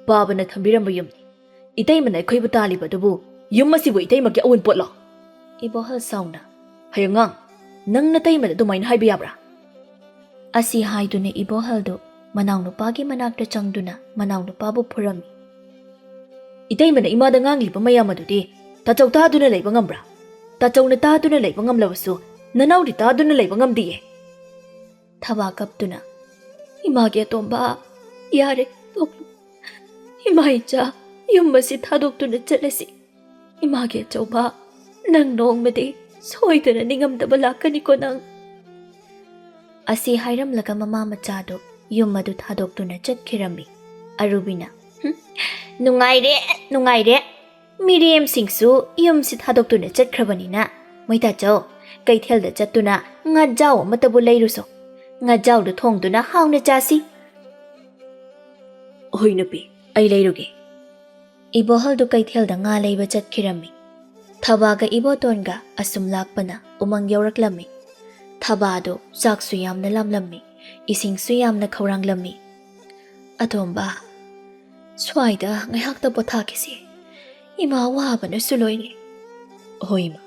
ꯄꯥꯕꯅ ꯊꯝꯕꯤꯔꯝꯕ ꯌꯨꯝꯅꯤ꯫ ꯏꯇꯩꯃꯅ ꯑꯩꯈꯣꯏꯕꯨ ꯇꯥꯜꯂꯤꯕꯗꯨꯕꯨ ꯌꯨꯝ ꯑꯁꯤꯕꯨ ꯏꯇꯩꯃꯒꯤ ꯑꯋꯨꯟꯄꯣꯠꯂꯣ?" ꯏꯕꯣꯍꯜ ꯁꯥꯎꯅ, "ꯍꯌꯦꯡꯉꯥꯡ, ꯅꯪ ꯅꯇꯩꯃꯗ ꯑꯗꯨꯃꯥꯏꯅ ꯍꯥꯏꯕ ꯌꯥꯕ꯭ꯔꯥ?" ꯑꯁꯤ ꯍꯥꯏꯗꯨꯅ ꯏꯕꯣꯍꯜꯗꯨ ꯃꯅꯥꯎꯅꯨꯄꯥꯒꯤ ꯃꯅꯥꯛꯇ ꯆꯪꯗꯨꯅ ꯃꯅꯥꯎꯅꯨꯄꯥꯕꯨ ꯐꯨꯔꯝꯃꯤ꯫ "ꯏꯇꯩꯃꯅ ꯏꯃꯥꯗ ꯉꯥꯡꯂꯤꯕ ꯃꯌꯥꯝ ꯑꯗꯨꯗꯤ ꯇꯥꯆꯧ ꯇꯥꯗꯨꯅ ꯂꯩꯕ ꯉꯝꯕ꯭ꯔꯥ? ꯇꯥꯆꯧꯅ ꯇꯥꯗꯨꯅ ꯂꯩꯕ ꯉꯝꯂꯕꯁꯨ ꯅꯅꯥꯎꯗꯤ ꯇꯥꯗꯨꯅ ꯂꯩꯕ ꯉꯝꯗꯤꯌꯦ꯫" ꯊꯕꯥ ꯀꯞꯇꯨꯅ, "ꯏꯃꯥꯒꯤ ꯑꯇꯣꯝꯕ, ꯌꯥꯔꯦ, ꯇꯣꯛꯂꯨ꯫ ꯏꯃꯥ ꯏꯆꯥ, ꯌꯨꯝ ꯑꯁꯤ ꯊꯥꯗꯣꯛꯇꯨꯅ ꯆꯠꯂꯁꯤ꯫ ꯏꯃꯥꯒꯤ ꯑꯆꯧꯕ, ꯅꯪ ꯅꯣꯡꯃꯗꯤ ꯁꯣꯏꯗꯅ ꯅꯤꯡꯉꯝꯗꯕ ꯂꯥꯛꯀꯅꯤꯀꯣ ꯅꯪ꯫" ꯑꯁꯤ ꯍꯥꯏꯔꯝꯂꯒ ꯃꯃꯥ ꯃꯆꯥꯗꯨ ꯌꯨꯝ ꯑꯗꯨ ꯊꯥꯗꯣꯛꯇꯨꯅ ꯆꯠꯈꯤꯔꯝꯃꯤ꯫ ꯑꯔꯨꯕꯤꯅ, "ꯍꯨꯝ, "ꯅꯨꯡꯉꯥꯏꯔꯦ, ꯅꯨꯡꯉꯥꯏꯔꯦ꯫ ꯃꯤꯔꯦꯝꯁꯤꯡꯁꯨ ꯌꯨꯝꯁꯤ ꯊꯥꯗꯣꯛꯇꯨꯅ ꯆꯠꯈ꯭ꯔꯕꯅꯤꯅ, ꯃꯣꯏ ꯇꯥꯆꯧ, ꯀꯩꯊꯦꯜꯗ ꯆꯠꯇꯨꯅ ꯉꯥꯖꯥꯎ ꯑꯃꯠꯇꯕꯨ ꯂꯩꯔꯨꯁꯣ꯫ ꯉꯥꯖꯥꯎꯗꯨ ꯊꯣꯡꯗꯨꯅ ꯍꯥꯎꯅ ꯆꯥꯁꯤ꯫" "ꯍꯣꯏ ꯅꯨꯄꯤ, ꯑꯩ ꯂꯩꯔꯨꯒꯦ꯫" ꯏꯕꯣꯍꯜꯗꯨ ꯀꯩꯊꯦꯜꯗ ꯉꯥ ꯂꯩꯕ ꯆꯠꯈꯤꯔꯝꯃꯤ꯫ ꯊꯕꯥꯒ ꯏꯕꯣꯇꯣꯟꯒ ꯑꯁꯨꯝ ꯂꯥꯛꯄꯅ ꯎꯃꯪ ꯌꯧꯔꯛꯂꯝꯃꯤ꯫ ꯊꯕꯥꯗꯨ ꯆꯥꯛꯁꯨ ꯌꯥꯝꯅ ꯂꯥꯝꯂꯝꯃꯤ, ꯏꯁꯤꯡꯁꯨ ꯌꯥꯝꯅ ꯈꯧꯔꯥꯡꯂꯝꯃꯤ꯫ "ꯑꯇꯣꯝꯕ, ꯁ꯭ꯋꯥꯏꯗ ꯉꯥꯏꯍꯥꯛꯇ ꯄꯣꯊꯥꯈꯤꯁꯤ꯫ ꯏꯃꯥ ꯋꯥꯕꯅꯁꯨ ꯂꯣꯏꯔꯦ꯫" "ꯍꯣꯏ, ꯏꯃꯥ꯫"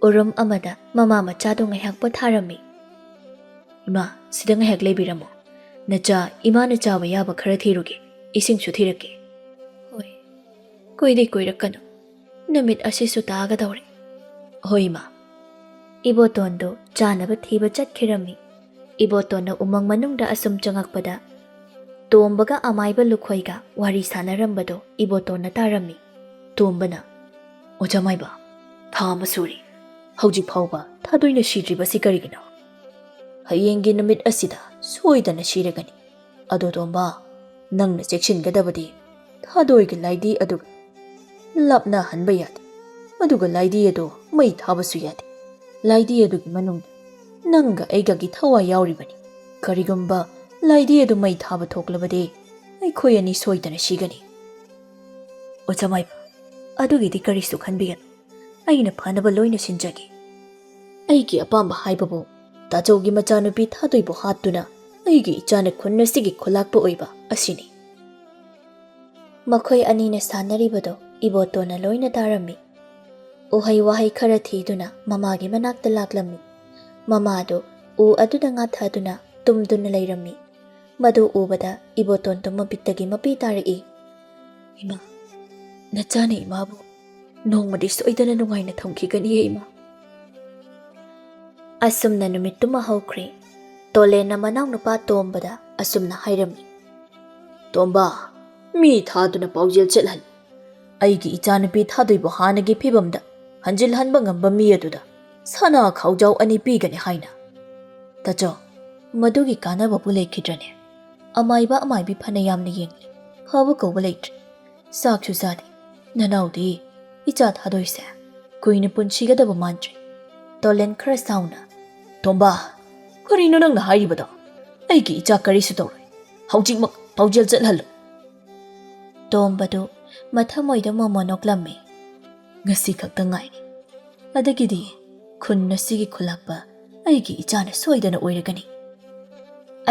ꯎꯔꯨꯝ ꯑꯃꯗ ꯃꯃꯥ ꯃꯆꯥꯗꯨ ꯉꯥꯏꯍꯥꯛ ꯄꯣꯊꯥꯔꯝꯃꯤ꯫ "ꯏꯃꯥ, ꯁꯤꯗ ꯉꯥꯏꯍꯥꯛ ꯂꯩꯕꯤꯔꯝꯃꯣ꯫ ꯅꯆꯥ, ꯏꯃꯥꯅ ꯆꯥꯕ ꯌꯥꯕ ꯈꯔ ꯊꯤꯔꯨꯒꯦ, ꯏꯁꯤꯡꯁꯨ ꯊꯤꯔꯛꯀꯦ꯫" "ꯍꯣꯏ, ꯀꯨꯏꯗꯤ ꯀꯨꯏꯔꯛꯀꯅꯨ, ꯅꯨꯃꯤꯠ ꯑꯁꯤꯁꯨ ꯇꯥꯒꯗꯧꯔꯦ꯫" "ꯍꯣꯏ, ꯏꯃꯥ꯫" ꯏꯕꯣꯇꯣꯟꯗꯨ ꯆꯥꯅꯕ ꯊꯤꯕ ꯆꯠꯈꯤꯔꯝꯃꯤ꯫ ꯏꯕꯣꯇꯣꯟꯅ ꯎꯃꯪ ꯃꯅꯨꯡꯗ ꯑꯁꯨꯝ ꯆꯪꯉꯛꯄꯗ, ꯇꯣꯝꯕꯒ ꯑꯃꯥꯏꯕ ꯂꯨꯈꯣꯏꯒ ꯋꯥꯔꯤ ꯁꯥꯟꯅꯔꯝꯕꯗꯨ ꯏꯕꯣꯇꯣꯟꯅ ꯇꯥꯔꯝꯃꯤ꯫ ꯇꯣꯝꯕꯅ, "ꯑꯣꯖꯥ ꯃꯥꯏꯕ, ꯊꯥ ꯑꯃ ꯁꯨꯔꯦ꯫ ꯍꯧꯖꯤꯛ ꯐꯥꯎꯕ ꯊꯥꯗꯣꯏꯅ ꯁꯤꯗ꯭ꯔꯤꯕꯁꯤ ꯀꯔꯤꯒꯤꯅꯣ? ꯍꯌꯦꯡꯒꯤ ꯅꯨꯃꯤꯠ ꯑꯁꯤꯗ ꯁꯣꯏꯗꯅ ꯁꯤꯔꯒꯅꯤ꯫ ꯑꯗꯣ ꯇꯣꯝꯕ, ꯅꯪꯅ ꯆꯦꯛꯁꯤꯟꯒꯗꯕꯗꯤ ꯊꯥꯗꯣꯏꯒꯤ ꯂꯥꯏꯗꯤ ꯑꯗꯨ ꯂꯥꯞꯅꯍꯟꯕ ꯌꯥꯗꯦ꯫ ꯑꯗꯨꯒ ꯂꯥꯏꯗꯤ ꯑꯗꯨ ꯃꯩ ꯊꯥꯕꯁꯨ ꯌꯥꯗꯦ꯫ ꯂꯥꯏꯗꯤ ꯑꯗꯨꯒꯤ ꯃꯅꯨꯡꯗ ꯅꯪꯒ ꯑꯩꯒꯒꯤ ꯊꯋꯥꯏ ꯌꯥꯎꯔꯤꯕꯅꯤ꯫ ꯀꯔꯤꯒꯨꯝꯕ ꯂꯥꯏꯗꯤ ꯑꯗꯨ ꯃꯩ ꯊꯥꯕ ꯊꯣꯛꯂꯕꯗꯤ ꯑꯩꯈꯣꯏ ꯑꯅꯤ ꯁꯣꯏꯗꯅ ꯁꯤꯒꯅꯤ꯫" "ꯑꯣꯖꯥ ꯃꯥꯏꯕ, ꯑꯗꯨꯒꯤꯗꯤ ꯀꯔꯤꯁꯨ ꯈꯟꯕꯤꯒꯅꯨ꯫ ꯑꯩꯅ ꯐꯅꯕ ꯂꯣꯏꯅ ꯁꯤꯟꯖꯒꯦ꯫ ꯑꯩꯒꯤ ꯑꯄꯥꯝꯕ ꯍꯥꯏꯕꯕꯨ ꯇꯥꯆꯧꯒꯤ ꯃꯆꯥꯅꯨꯄꯤ ꯊꯥꯗꯣꯏꯕꯨ ꯍꯥꯠꯇꯨꯅ ꯑꯩꯒꯤ ꯏꯆꯥꯅ ꯈꯨꯟ ꯑꯁꯤꯒꯤ ꯈꯨꯂꯥꯛꯄ ꯑꯣꯏꯕ ꯑꯁꯤꯅꯤ꯫" ꯃꯈꯣꯏ ꯑꯅꯤꯅ ꯁꯥꯟꯅꯔꯤꯕꯗꯨ ꯏꯕꯣꯇꯣꯟꯅ ꯂꯣꯏꯅ ꯇꯥꯔꯝꯃꯤ꯫ ꯎꯍꯩ ꯋꯥꯍꯩ ꯈꯔ ꯊꯤꯗꯨꯅ ꯃꯃꯥꯒꯤ ꯃꯅꯥꯛꯇ ꯂꯥꯛꯂꯝꯃꯤ꯫ ꯃꯃꯥꯗꯨ ꯎ ꯑꯗꯨꯗ ꯉꯥꯊꯗꯨꯅ ꯇꯨꯝꯗꯨꯅ ꯂꯩꯔꯝꯃꯤ꯫ ꯃꯗꯨ ꯎꯕꯗ ꯏꯕꯣꯇꯣꯟꯗꯨ ꯃꯄꯤꯠꯇꯒꯤ ꯃꯄꯤ ꯇꯥꯔꯛꯏ꯫ "ꯏꯃꯥ, ꯅꯆꯥꯅ ꯏꯃꯥꯕꯨ ꯅꯣꯡꯃꯗꯤ ꯁꯣꯏꯗꯅ ꯅꯨꯡꯉꯥꯏꯅ ꯊꯝꯈꯤꯒꯅꯤꯌꯦ, ꯏꯃꯥ꯫" ꯑꯁꯨꯝꯅ ꯅꯨꯃꯤꯠꯇꯨꯃ ꯍꯧꯈ꯭ꯔꯦ꯫ ꯇꯣꯂꯦꯟꯅ ꯃꯅꯥꯎꯅꯨꯄꯥ ꯇꯣꯝꯕꯗ ꯑꯁꯨꯝꯅ ꯍꯥꯏꯔꯝꯃꯤ, "ꯇꯣꯝꯕ, ꯃꯤ ꯊꯥꯗꯨꯅ ꯄꯥꯎꯖꯦꯜ ꯆꯦꯜꯍꯜꯂꯨ꯫ ꯑꯩꯒꯤ ꯏꯆꯥꯅꯨꯄꯤ ꯊꯥꯗꯣꯏꯕꯨ ꯍꯥꯟꯅꯒꯤ ꯐꯤꯕꯝꯗ ꯍꯟꯖꯤꯜꯍꯟꯕ ꯉꯝꯕ ꯃꯤ ꯑꯗꯨꯗ ꯁꯅꯥ ꯈꯥꯎꯖꯥꯎ ꯑꯅꯤ ꯄꯤꯒꯅꯤ ꯍꯥꯏꯅ꯫" "ꯇꯥꯆꯧ, ꯃꯗꯨꯒꯤ ꯀꯥꯟꯅꯕꯕꯨ ꯂꯩꯈꯤꯗ꯭ꯔꯅꯦ? ꯑꯃꯥꯏꯕ ꯑꯃꯥꯏꯕꯤ ꯐꯅ ꯌꯥꯝꯅ ꯌꯦꯡꯂꯤ, ꯐꯕ ꯀꯧꯕ ꯂꯩꯇ꯭ꯔꯦ꯫ ꯆꯥꯛꯁꯨ ꯆꯥꯗꯦ꯫ ꯅꯅꯥꯎꯗꯤ ꯏꯆꯥ ꯊꯥꯗꯣꯏꯁꯦ ꯀꯨꯏꯅ ꯄꯨꯟꯁꯤꯒꯗꯕ ꯃꯥꯟꯗ꯭ꯔꯦ꯫ ꯇꯣꯂꯦꯟ ꯈꯔ ꯁꯥꯎꯅ, "ꯇꯣꯝꯕ, ꯀꯔꯤꯅꯣ ꯅꯪꯅ ꯍꯥꯏꯔꯤꯕꯗꯣ? ꯑꯩꯒꯤ ꯏꯆꯥ ꯀꯔꯤꯁꯨ ꯇꯧꯔꯣꯏ꯫ ꯍꯧꯖꯤꯛꯃꯛ ꯄꯥꯎꯖꯦꯜ ꯆꯠꯍꯜꯂꯨ꯫" ꯇꯣꯝꯕꯗꯨ ꯃꯊꯃꯣꯏꯗ ꯃꯣꯃꯣ ꯅꯣꯛꯂꯝꯃꯤ꯫ "ꯉꯁꯤ ꯈꯛꯇ ꯉꯥꯏꯔꯤ꯫ ꯑꯗꯒꯤꯗꯤ ꯈꯨꯟ ꯑꯁꯤꯒꯤ ꯈꯨꯂꯥꯛꯄ ꯑꯩꯒꯤ ꯏꯆꯥꯅ ꯁꯣꯏꯗꯅ ꯑꯣꯏꯔꯒꯅꯤ꯫"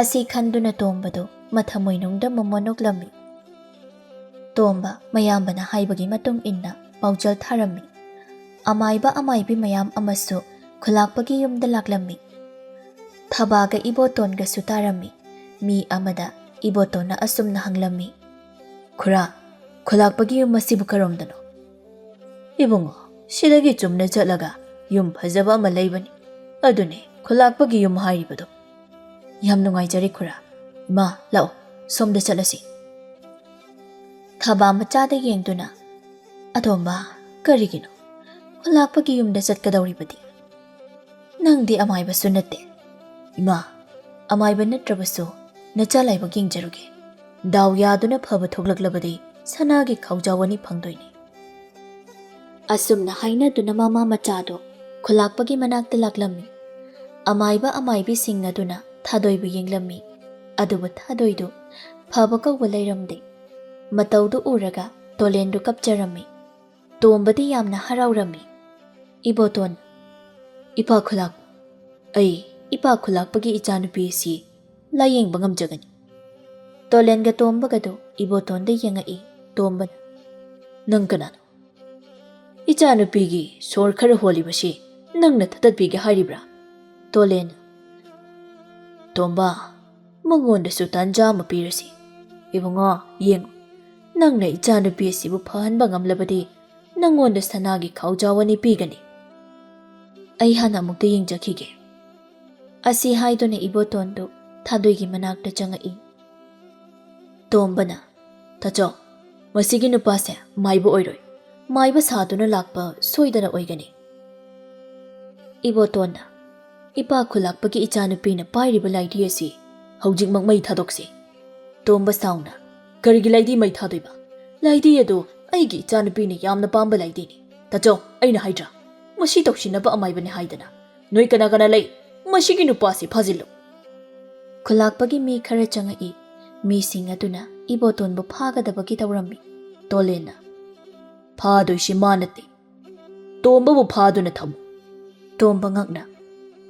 ꯑꯁꯤ ꯈꯟꯗꯨꯅ ꯇꯣꯝꯕꯗꯨ ꯃꯊꯃꯣꯏꯅꯨꯡꯗ ꯃꯣꯃꯣ ꯅꯣꯛꯂꯝꯃꯤ꯫ ꯇꯣꯝꯕ ꯃꯌꯥꯝꯕꯅ ꯍꯥꯏꯕꯒꯤ ꯃꯇꯨꯡ ꯏꯟꯅ ꯄꯥꯎꯖꯦꯜ ꯊꯥꯔꯝꯃꯤ꯫ ꯑꯃꯥꯏꯕ ꯑꯃꯥꯏꯕꯤ ꯃꯌꯥꯝ ꯑꯃꯁꯨ ꯈꯨꯂꯥꯛꯄꯒꯤ ꯌꯨꯝꯗ ꯂꯥꯛꯂꯝꯃꯤ꯫ ꯊꯕꯥꯒ ꯏꯕꯣꯇꯣꯟꯒꯁꯨ ꯇꯥꯔꯝꯃꯤ꯫ ꯃꯤ ꯑꯃꯗ ꯏꯕꯣꯇꯣꯟꯅ ꯑꯁꯨꯝꯅ ꯍꯪꯂꯝꯃꯤ, "ꯈꯨꯔꯥ, ꯈꯨꯂꯥꯛꯄꯒꯤ ꯌꯨꯝ ꯑꯁꯤꯕꯨ ꯀꯔꯣꯝꯗꯅꯣ?" "ꯏꯕꯨꯡꯉꯣ, ꯁꯤꯗꯒꯤ ꯆꯨꯝꯅ ꯆꯠꯂꯒ ꯌꯨꯝ ꯐꯖꯕ ꯑꯃ ꯂꯩꯕꯅꯤ, ꯑꯗꯨꯅꯦ ꯈꯨꯂꯥꯛꯄꯒꯤ ꯌꯨꯝ ꯍꯥꯏꯔꯤꯕꯗꯣ꯫" "ꯌꯥꯝ ꯅꯨꯡꯉꯥꯏꯖꯔꯦ ꯈꯨꯔꯥ꯫ ꯏꯃꯥ, ꯂꯥꯛꯑꯣ, ꯁꯣꯝꯗ ꯆꯠꯂꯁꯤ꯫" ꯊꯕꯥ ꯃꯆꯥꯗ ꯌꯦꯡꯗꯨꯅ, "ꯑꯇꯣꯝꯕ, ꯀꯔꯤꯒꯤꯅꯣ ꯈꯨꯂꯥꯛꯄꯒꯤ ꯌꯨꯝꯗ ꯆꯠꯀꯗꯧꯔꯤꯕꯗꯤ? ꯅꯪꯗꯤ ꯑꯃꯥꯏꯕꯁꯨ ꯅꯠꯇꯦ꯫" "ꯏꯃꯥ, ꯑꯃꯥꯏꯕ ꯅꯠꯇ꯭ꯔꯕꯁꯨ ꯅꯆꯥ ꯂꯥꯏꯕꯛ ꯌꯦꯡꯖꯔꯨꯒꯦ꯫ ꯗꯥꯎ ꯌꯥꯗꯨꯅ ꯐꯕ ꯊꯣꯛꯂꯛꯂꯕꯗꯤ ꯁꯅꯥꯒꯤ ꯈꯥꯎꯖꯥꯎ ꯑꯅꯤ ꯐꯪꯗꯣꯏꯅꯤ꯫" ꯑꯁꯨꯝꯅ ꯍꯥꯏꯅꯗꯨꯅ ꯃꯃꯥ ꯃꯆꯥꯗꯨ ꯈꯨꯂꯥꯛꯄꯒꯤ ꯃꯅꯥꯛꯇ ꯂꯥꯛꯂꯝꯃꯤ꯫ ꯑꯃꯥꯏꯕ ꯑꯃꯥꯏꯕꯤꯁꯤꯡ ꯑꯗꯨꯅ ꯊꯥꯗꯣꯏꯕꯨ ꯌꯦꯡꯂꯝꯃꯤ꯫ ꯑꯗꯨꯕꯨ ꯊꯥꯗꯣꯏꯗꯨ ꯐꯕ ꯀꯧꯕ ꯂꯩꯔꯝꯗꯦ꯫ ꯃꯇꯧꯗꯨ ꯎꯔꯒ ꯇꯣꯂꯦꯟꯗꯨ ꯀꯞꯆꯔꯝꯃꯤ꯫ ꯇꯣꯝꯕꯗꯤ ꯌꯥꯝꯅ ꯍꯔꯥꯎꯔꯝꯃꯤ꯫ "ꯏꯕꯣꯇꯣꯟ, ꯏꯄꯥ ꯈꯨꯂꯥꯛ, ꯑꯩ ꯏꯄꯥ ꯈꯨꯂꯥꯛꯄꯒꯤ ꯏꯆꯥꯅꯨꯄꯤ ꯑꯁꯤ ꯂꯥꯌꯦꯡꯕ ꯉꯝꯖꯒꯅꯤ꯫" ꯇꯣꯂꯦꯟꯒ ꯇꯣꯝꯕꯒꯗꯨ ꯏꯕꯣꯇꯣꯟꯗ ꯌꯦꯡꯉꯛꯏ꯫ ꯇꯣꯝꯕꯅ, "ꯅꯪ ꯀꯅꯥꯅꯣ? ꯏꯆꯥꯅꯨꯄꯤꯒꯤ ꯁꯣꯔ ꯈꯔ ꯍꯣꯜꯂꯤꯕꯁꯤ ꯅꯪꯅ ꯊꯥꯗꯠꯄꯤꯒꯦ ꯍꯥꯏꯔꯤꯕ꯭ꯔꯥ?" ꯇꯣꯂꯦꯟꯅ, "ꯇꯣꯝꯕ, ꯃꯉꯣꯟꯗꯁꯨ ꯇꯥꯟꯖꯥ ꯑꯃ ꯄꯤꯔꯁꯤ꯫ ꯏꯕꯨꯡꯉꯣ, ꯌꯦꯡꯉꯨ, ꯅꯪꯅ ꯏꯆꯥꯅꯨꯄꯤ ꯑꯁꯤꯕꯨ ꯐꯍꯟꯕ ꯉꯝꯂꯕꯗꯤ ꯅꯪꯉꯣꯟꯗ ꯁꯅꯥꯒꯤ ꯈꯥꯎꯖꯥꯎ ꯑꯅꯤ ꯄꯤꯒꯅꯤ꯫ ꯑꯩ ꯍꯥꯟꯅ ꯑꯃꯨꯛꯇ ꯌꯦꯡꯖꯈꯤꯒꯦ꯫" ꯑꯁꯤ ꯍꯥꯏꯗꯨꯅ ꯏꯕꯣꯇꯣꯟꯗꯨ ꯊꯥꯗꯣꯏꯒꯤ ꯃꯅꯥꯛꯇ ꯆꯪꯉꯛꯏ꯫ ꯇꯣꯝꯕꯅ, "ꯇꯥꯆꯧ, ꯃꯁꯤꯒꯤ ꯅꯨꯄꯥꯁꯦ ꯃꯥꯏꯕ ꯑꯣꯏꯔꯣꯏ꯫ ꯃꯥꯏꯕ ꯁꯥꯗꯨꯅ ꯂꯥꯛꯄ ꯁꯣꯏꯗꯅ ꯑꯣꯏꯒꯅꯤ꯫" ꯏꯕꯣꯇꯣꯟꯅ, "ꯏꯄꯥ ꯈꯨꯂꯥꯛꯄꯒꯤ ꯏꯆꯥꯅꯨꯄꯤꯅ ꯄꯥꯏꯔꯤꯕ ꯂꯥꯏꯙꯤ ꯑꯁꯤ ꯍꯧꯖꯤꯛꯃꯛ ꯃꯩ ꯊꯥꯗꯣꯛꯁꯤ꯫" ꯇꯣꯝꯕ ꯁꯥꯎꯅ, "ꯀꯔꯤꯒꯤ ꯂꯥꯏꯙꯤ ꯃꯩ ꯊꯥꯗꯣꯏꯕ? "ꯂꯥꯏꯗꯤ ꯑꯗꯨ ꯑꯩꯒꯤ ꯏꯆꯥꯅꯨꯄꯤꯅ ꯌꯥꯝꯅ ꯄꯥꯝꯕ ꯂꯥꯏꯗꯤꯅꯤ꯫ ꯇꯥꯆꯧ, ꯑꯩꯅ ꯍꯥꯏꯗ꯭ꯔꯥ, ꯃꯁꯤ ꯇꯧꯁꯤꯟꯅꯕ ꯑꯃꯥꯏꯕꯅꯤ ꯍꯥꯏꯗꯅ꯫ ꯅꯣꯏ ꯀꯅꯥ ꯀꯅꯥ ꯂꯩ? ꯃꯁꯤꯒꯤ ꯅꯨꯄꯥꯁꯤ ꯐꯥꯖꯤꯜꯂꯨ"꯫ ꯈꯨꯂꯥꯛꯄꯒꯤ ꯃꯤ ꯈꯔ ꯆꯪꯉꯛꯏ꯫ ꯃꯤꯁꯤꯡ ꯑꯗꯨꯅ ꯏꯕꯣꯇꯣꯟꯕꯨ ꯐꯥꯒꯗꯕꯒꯤ ꯇꯧꯔꯝꯃꯤ꯫ ꯇꯣꯂꯦꯟꯅ, "ꯐꯥꯗꯣꯏꯁꯤ ꯃꯥ ꯅꯠꯇꯦ, ꯇꯣꯝꯕꯕꯨ ꯐꯥꯗꯨꯅ ꯊꯝꯃꯨ"꯫ ꯇꯣꯝꯕ ꯉꯛꯅ,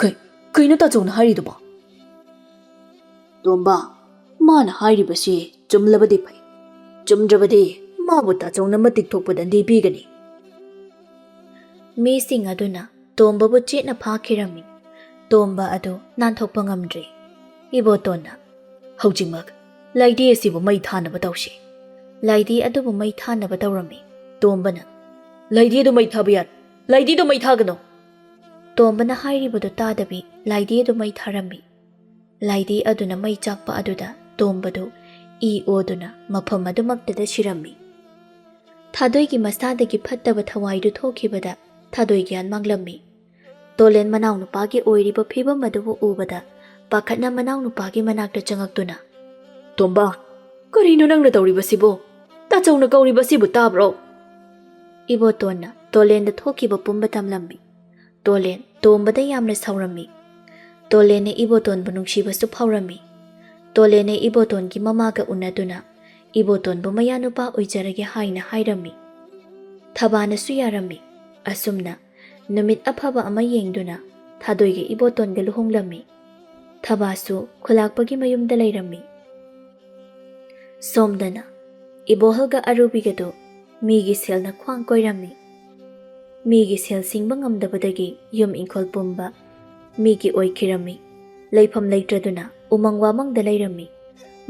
"ꯀꯩ, ꯀꯩꯅꯣ ꯇꯥꯆꯧꯅ ꯍꯥꯏꯔꯤꯗꯨꯕꯣ?" "ꯇꯣꯝꯕ, ꯃꯥꯅ ꯍꯥꯏꯔꯤꯕꯁꯤ ꯆꯨꯝꯂꯕꯗꯤ ꯐꯩ, ꯆꯨꯝꯗ꯭ꯔꯕꯗꯤ ꯃꯥꯕꯨ ꯇꯥꯆꯧꯅ ꯃꯇꯤꯛ ꯊꯣꯛꯄ ꯗꯟꯗꯤ ꯄꯤꯒꯅꯤ"꯫ ꯃꯤꯁꯤꯡ ꯑꯗꯨꯅ ꯇꯣꯝꯕꯕꯨ ꯆꯦꯠꯅ ꯐꯥꯈꯤꯔꯝꯃꯤ꯫ ꯇꯣꯝꯕ ꯑꯗꯨ ꯅꯥꯟꯊꯣꯛꯄ ꯉꯝꯗ꯭ꯔꯦ꯫ ꯏꯕꯣꯇꯣꯟꯅ, "ꯍꯧꯖꯤꯛꯃꯛ ꯂꯥꯏꯗꯤ ꯑꯁꯤꯕꯨ ꯃꯩ ꯊꯥꯅꯕ ꯇꯧꯁꯤ"꯫ ꯂꯥꯏꯗꯤ ꯑꯗꯨꯕꯨ ꯃꯩ ꯊꯥꯅꯕ ꯇꯧꯔꯝꯃꯤ꯫ ꯇꯣꯝꯕꯅ, "ꯂꯥꯏꯗꯤ ꯑꯗꯨ ꯃꯩ ꯊꯥꯕ ꯌꯥꯔꯣꯏ, ꯂꯥꯏꯗꯤꯗꯨ ꯃꯩ ꯊꯥꯒꯅꯨ"꯫ ꯇꯣꯝꯕꯅ ꯍꯥꯏꯔꯤꯕꯗꯨ ꯇꯥꯗꯕꯤ ꯂꯥꯏꯗꯤ ꯑꯗꯨ ꯃꯩ ꯊꯥꯔꯝꯃꯤ꯫ ꯂꯥꯏꯗꯤ ꯑꯗꯨꯅ ꯃꯩ ꯆꯥꯛꯄ ꯑꯗꯨꯗ ꯇꯣꯝꯕꯗꯨ ꯏ ꯑꯣꯗꯨꯅ ꯃꯐꯝ ꯑꯗꯨꯃꯛꯇꯗ ꯁꯤꯔꯝꯃꯤ꯫ ꯊꯥꯗꯣꯏꯒꯤ ꯃꯁꯥꯗꯒꯤ ꯐꯠꯇꯕ ꯊꯋꯥꯏꯗꯨ ꯊꯣꯛꯈꯤꯕꯗ ꯊꯥꯗꯣꯏ ꯒ꯭ꯌꯥꯟ ꯃꯥꯡꯂꯝꯃꯤ꯫ ꯇꯣꯂꯦꯟ ꯃꯅꯥꯎꯅꯨꯄꯥꯒꯤ ꯑꯣꯏꯔꯤꯕ ꯐꯤꯕꯝ ꯑꯗꯨꯕꯨ ꯎꯕꯗ ꯄꯥꯈꯠꯅ ꯃꯅꯥꯎꯅꯨꯄꯥꯒꯤ ꯃꯅꯥꯛꯇ ꯆꯪꯉꯛꯇꯨꯅ, "ꯇꯣꯝꯕ, ꯀꯔꯤꯅꯣ ꯅꯪꯅ ꯇꯧꯔꯤꯕꯁꯤꯕꯨ? ꯇꯥꯆꯧꯅ ꯀꯧꯔꯤꯕꯁꯤꯕꯨ ꯇꯥꯕ꯭ꯔꯣ?" ꯏꯕꯣꯇꯣꯟꯅ ꯇꯣꯂꯦꯟꯗ ꯊꯣꯛꯈꯤꯕ ꯄꯨꯝꯕ ꯇꯝꯂꯝꯃꯤ꯫ ꯇꯣꯂꯦꯟ ꯇꯣꯝꯕꯗ ꯌꯥꯝꯅ ꯁꯥꯎꯔꯝꯃꯤ꯫ ꯇꯣꯂꯦꯟꯅ ꯏꯕꯣꯇꯣꯟꯕꯨ ꯅꯨꯡꯁꯤꯕꯁꯨ ꯐꯥꯎꯔꯝꯃꯤ꯫ ꯇꯣꯂꯦꯟꯅ ꯏꯕꯣꯇꯣꯟꯒꯤ ꯃꯃꯥꯒ ꯎꯅꯗꯨꯅ ꯏꯕꯣꯇꯣꯟꯕꯨ ꯃꯌꯥꯅꯨꯄꯥ ꯑꯣꯏꯖꯔꯒꯦ ꯍꯥꯏꯅ ꯍꯥꯏꯔꯝꯃꯤ꯫ ꯊꯕꯥꯅꯁꯨ ꯌꯥꯔꯝꯃꯤ꯫ ꯑꯁꯨꯝꯅ ꯅꯨꯃꯤꯠ ꯑꯐꯕ ꯑꯃ ꯌꯦꯡꯗꯨꯅ ꯊꯥꯗꯣꯏꯒ ꯏꯕꯣꯇꯣꯟꯒ ꯂꯨꯍꯣꯡꯂꯝꯃꯤ꯫ ꯊꯕꯥꯁꯨ ꯈꯨꯂꯥꯛꯄꯒꯤ ꯃꯌꯨꯝꯗ ꯂꯩꯔꯝꯃꯤ꯫ ꯁꯣꯝꯗꯅ ꯏꯕꯣꯍꯜꯒ ꯑꯔꯨꯕꯤꯒꯗꯨ ꯃꯤꯒꯤ ꯁꯦꯜꯅ ꯈ꯭ꯋꯥꯡ ꯀꯣꯏꯔꯝꯃꯤ꯫ ꯃꯤꯒꯤ ꯁꯦꯜ ꯁꯤꯡꯕ ꯉꯝꯗꯕꯗꯒꯤ ꯌꯨꯝ ꯏꯪꯈꯣꯜ ꯄꯨꯝꯕ ꯃꯤꯒꯤ ꯑꯣꯏꯈꯤꯔꯝꯃꯤ꯫ ꯂꯩꯐꯝ ꯂꯩꯇ꯭ꯔꯗꯨꯅ ꯎꯃꯪ ꯋꯥꯃꯪꯗ ꯂꯩꯔꯝꯃꯤ꯫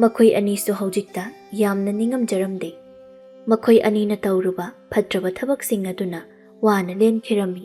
ꯃꯈꯣꯏ ꯑꯅꯤꯁꯨ ꯍꯧꯖꯤꯛꯇ ꯌꯥꯝꯅ ꯅꯤꯡꯉꯝꯖꯔꯝꯗꯦ꯫ ꯃꯈꯣꯏ ꯑꯅꯤꯅ ꯇꯧꯔꯨꯕ ꯐꯠꯇ꯭ꯔꯕ ꯊꯕꯛꯁꯤꯡ ꯑꯗꯨꯅ ꯋꯥꯅ ꯂꯦꯟꯈꯤꯔꯝꯃꯤ꯫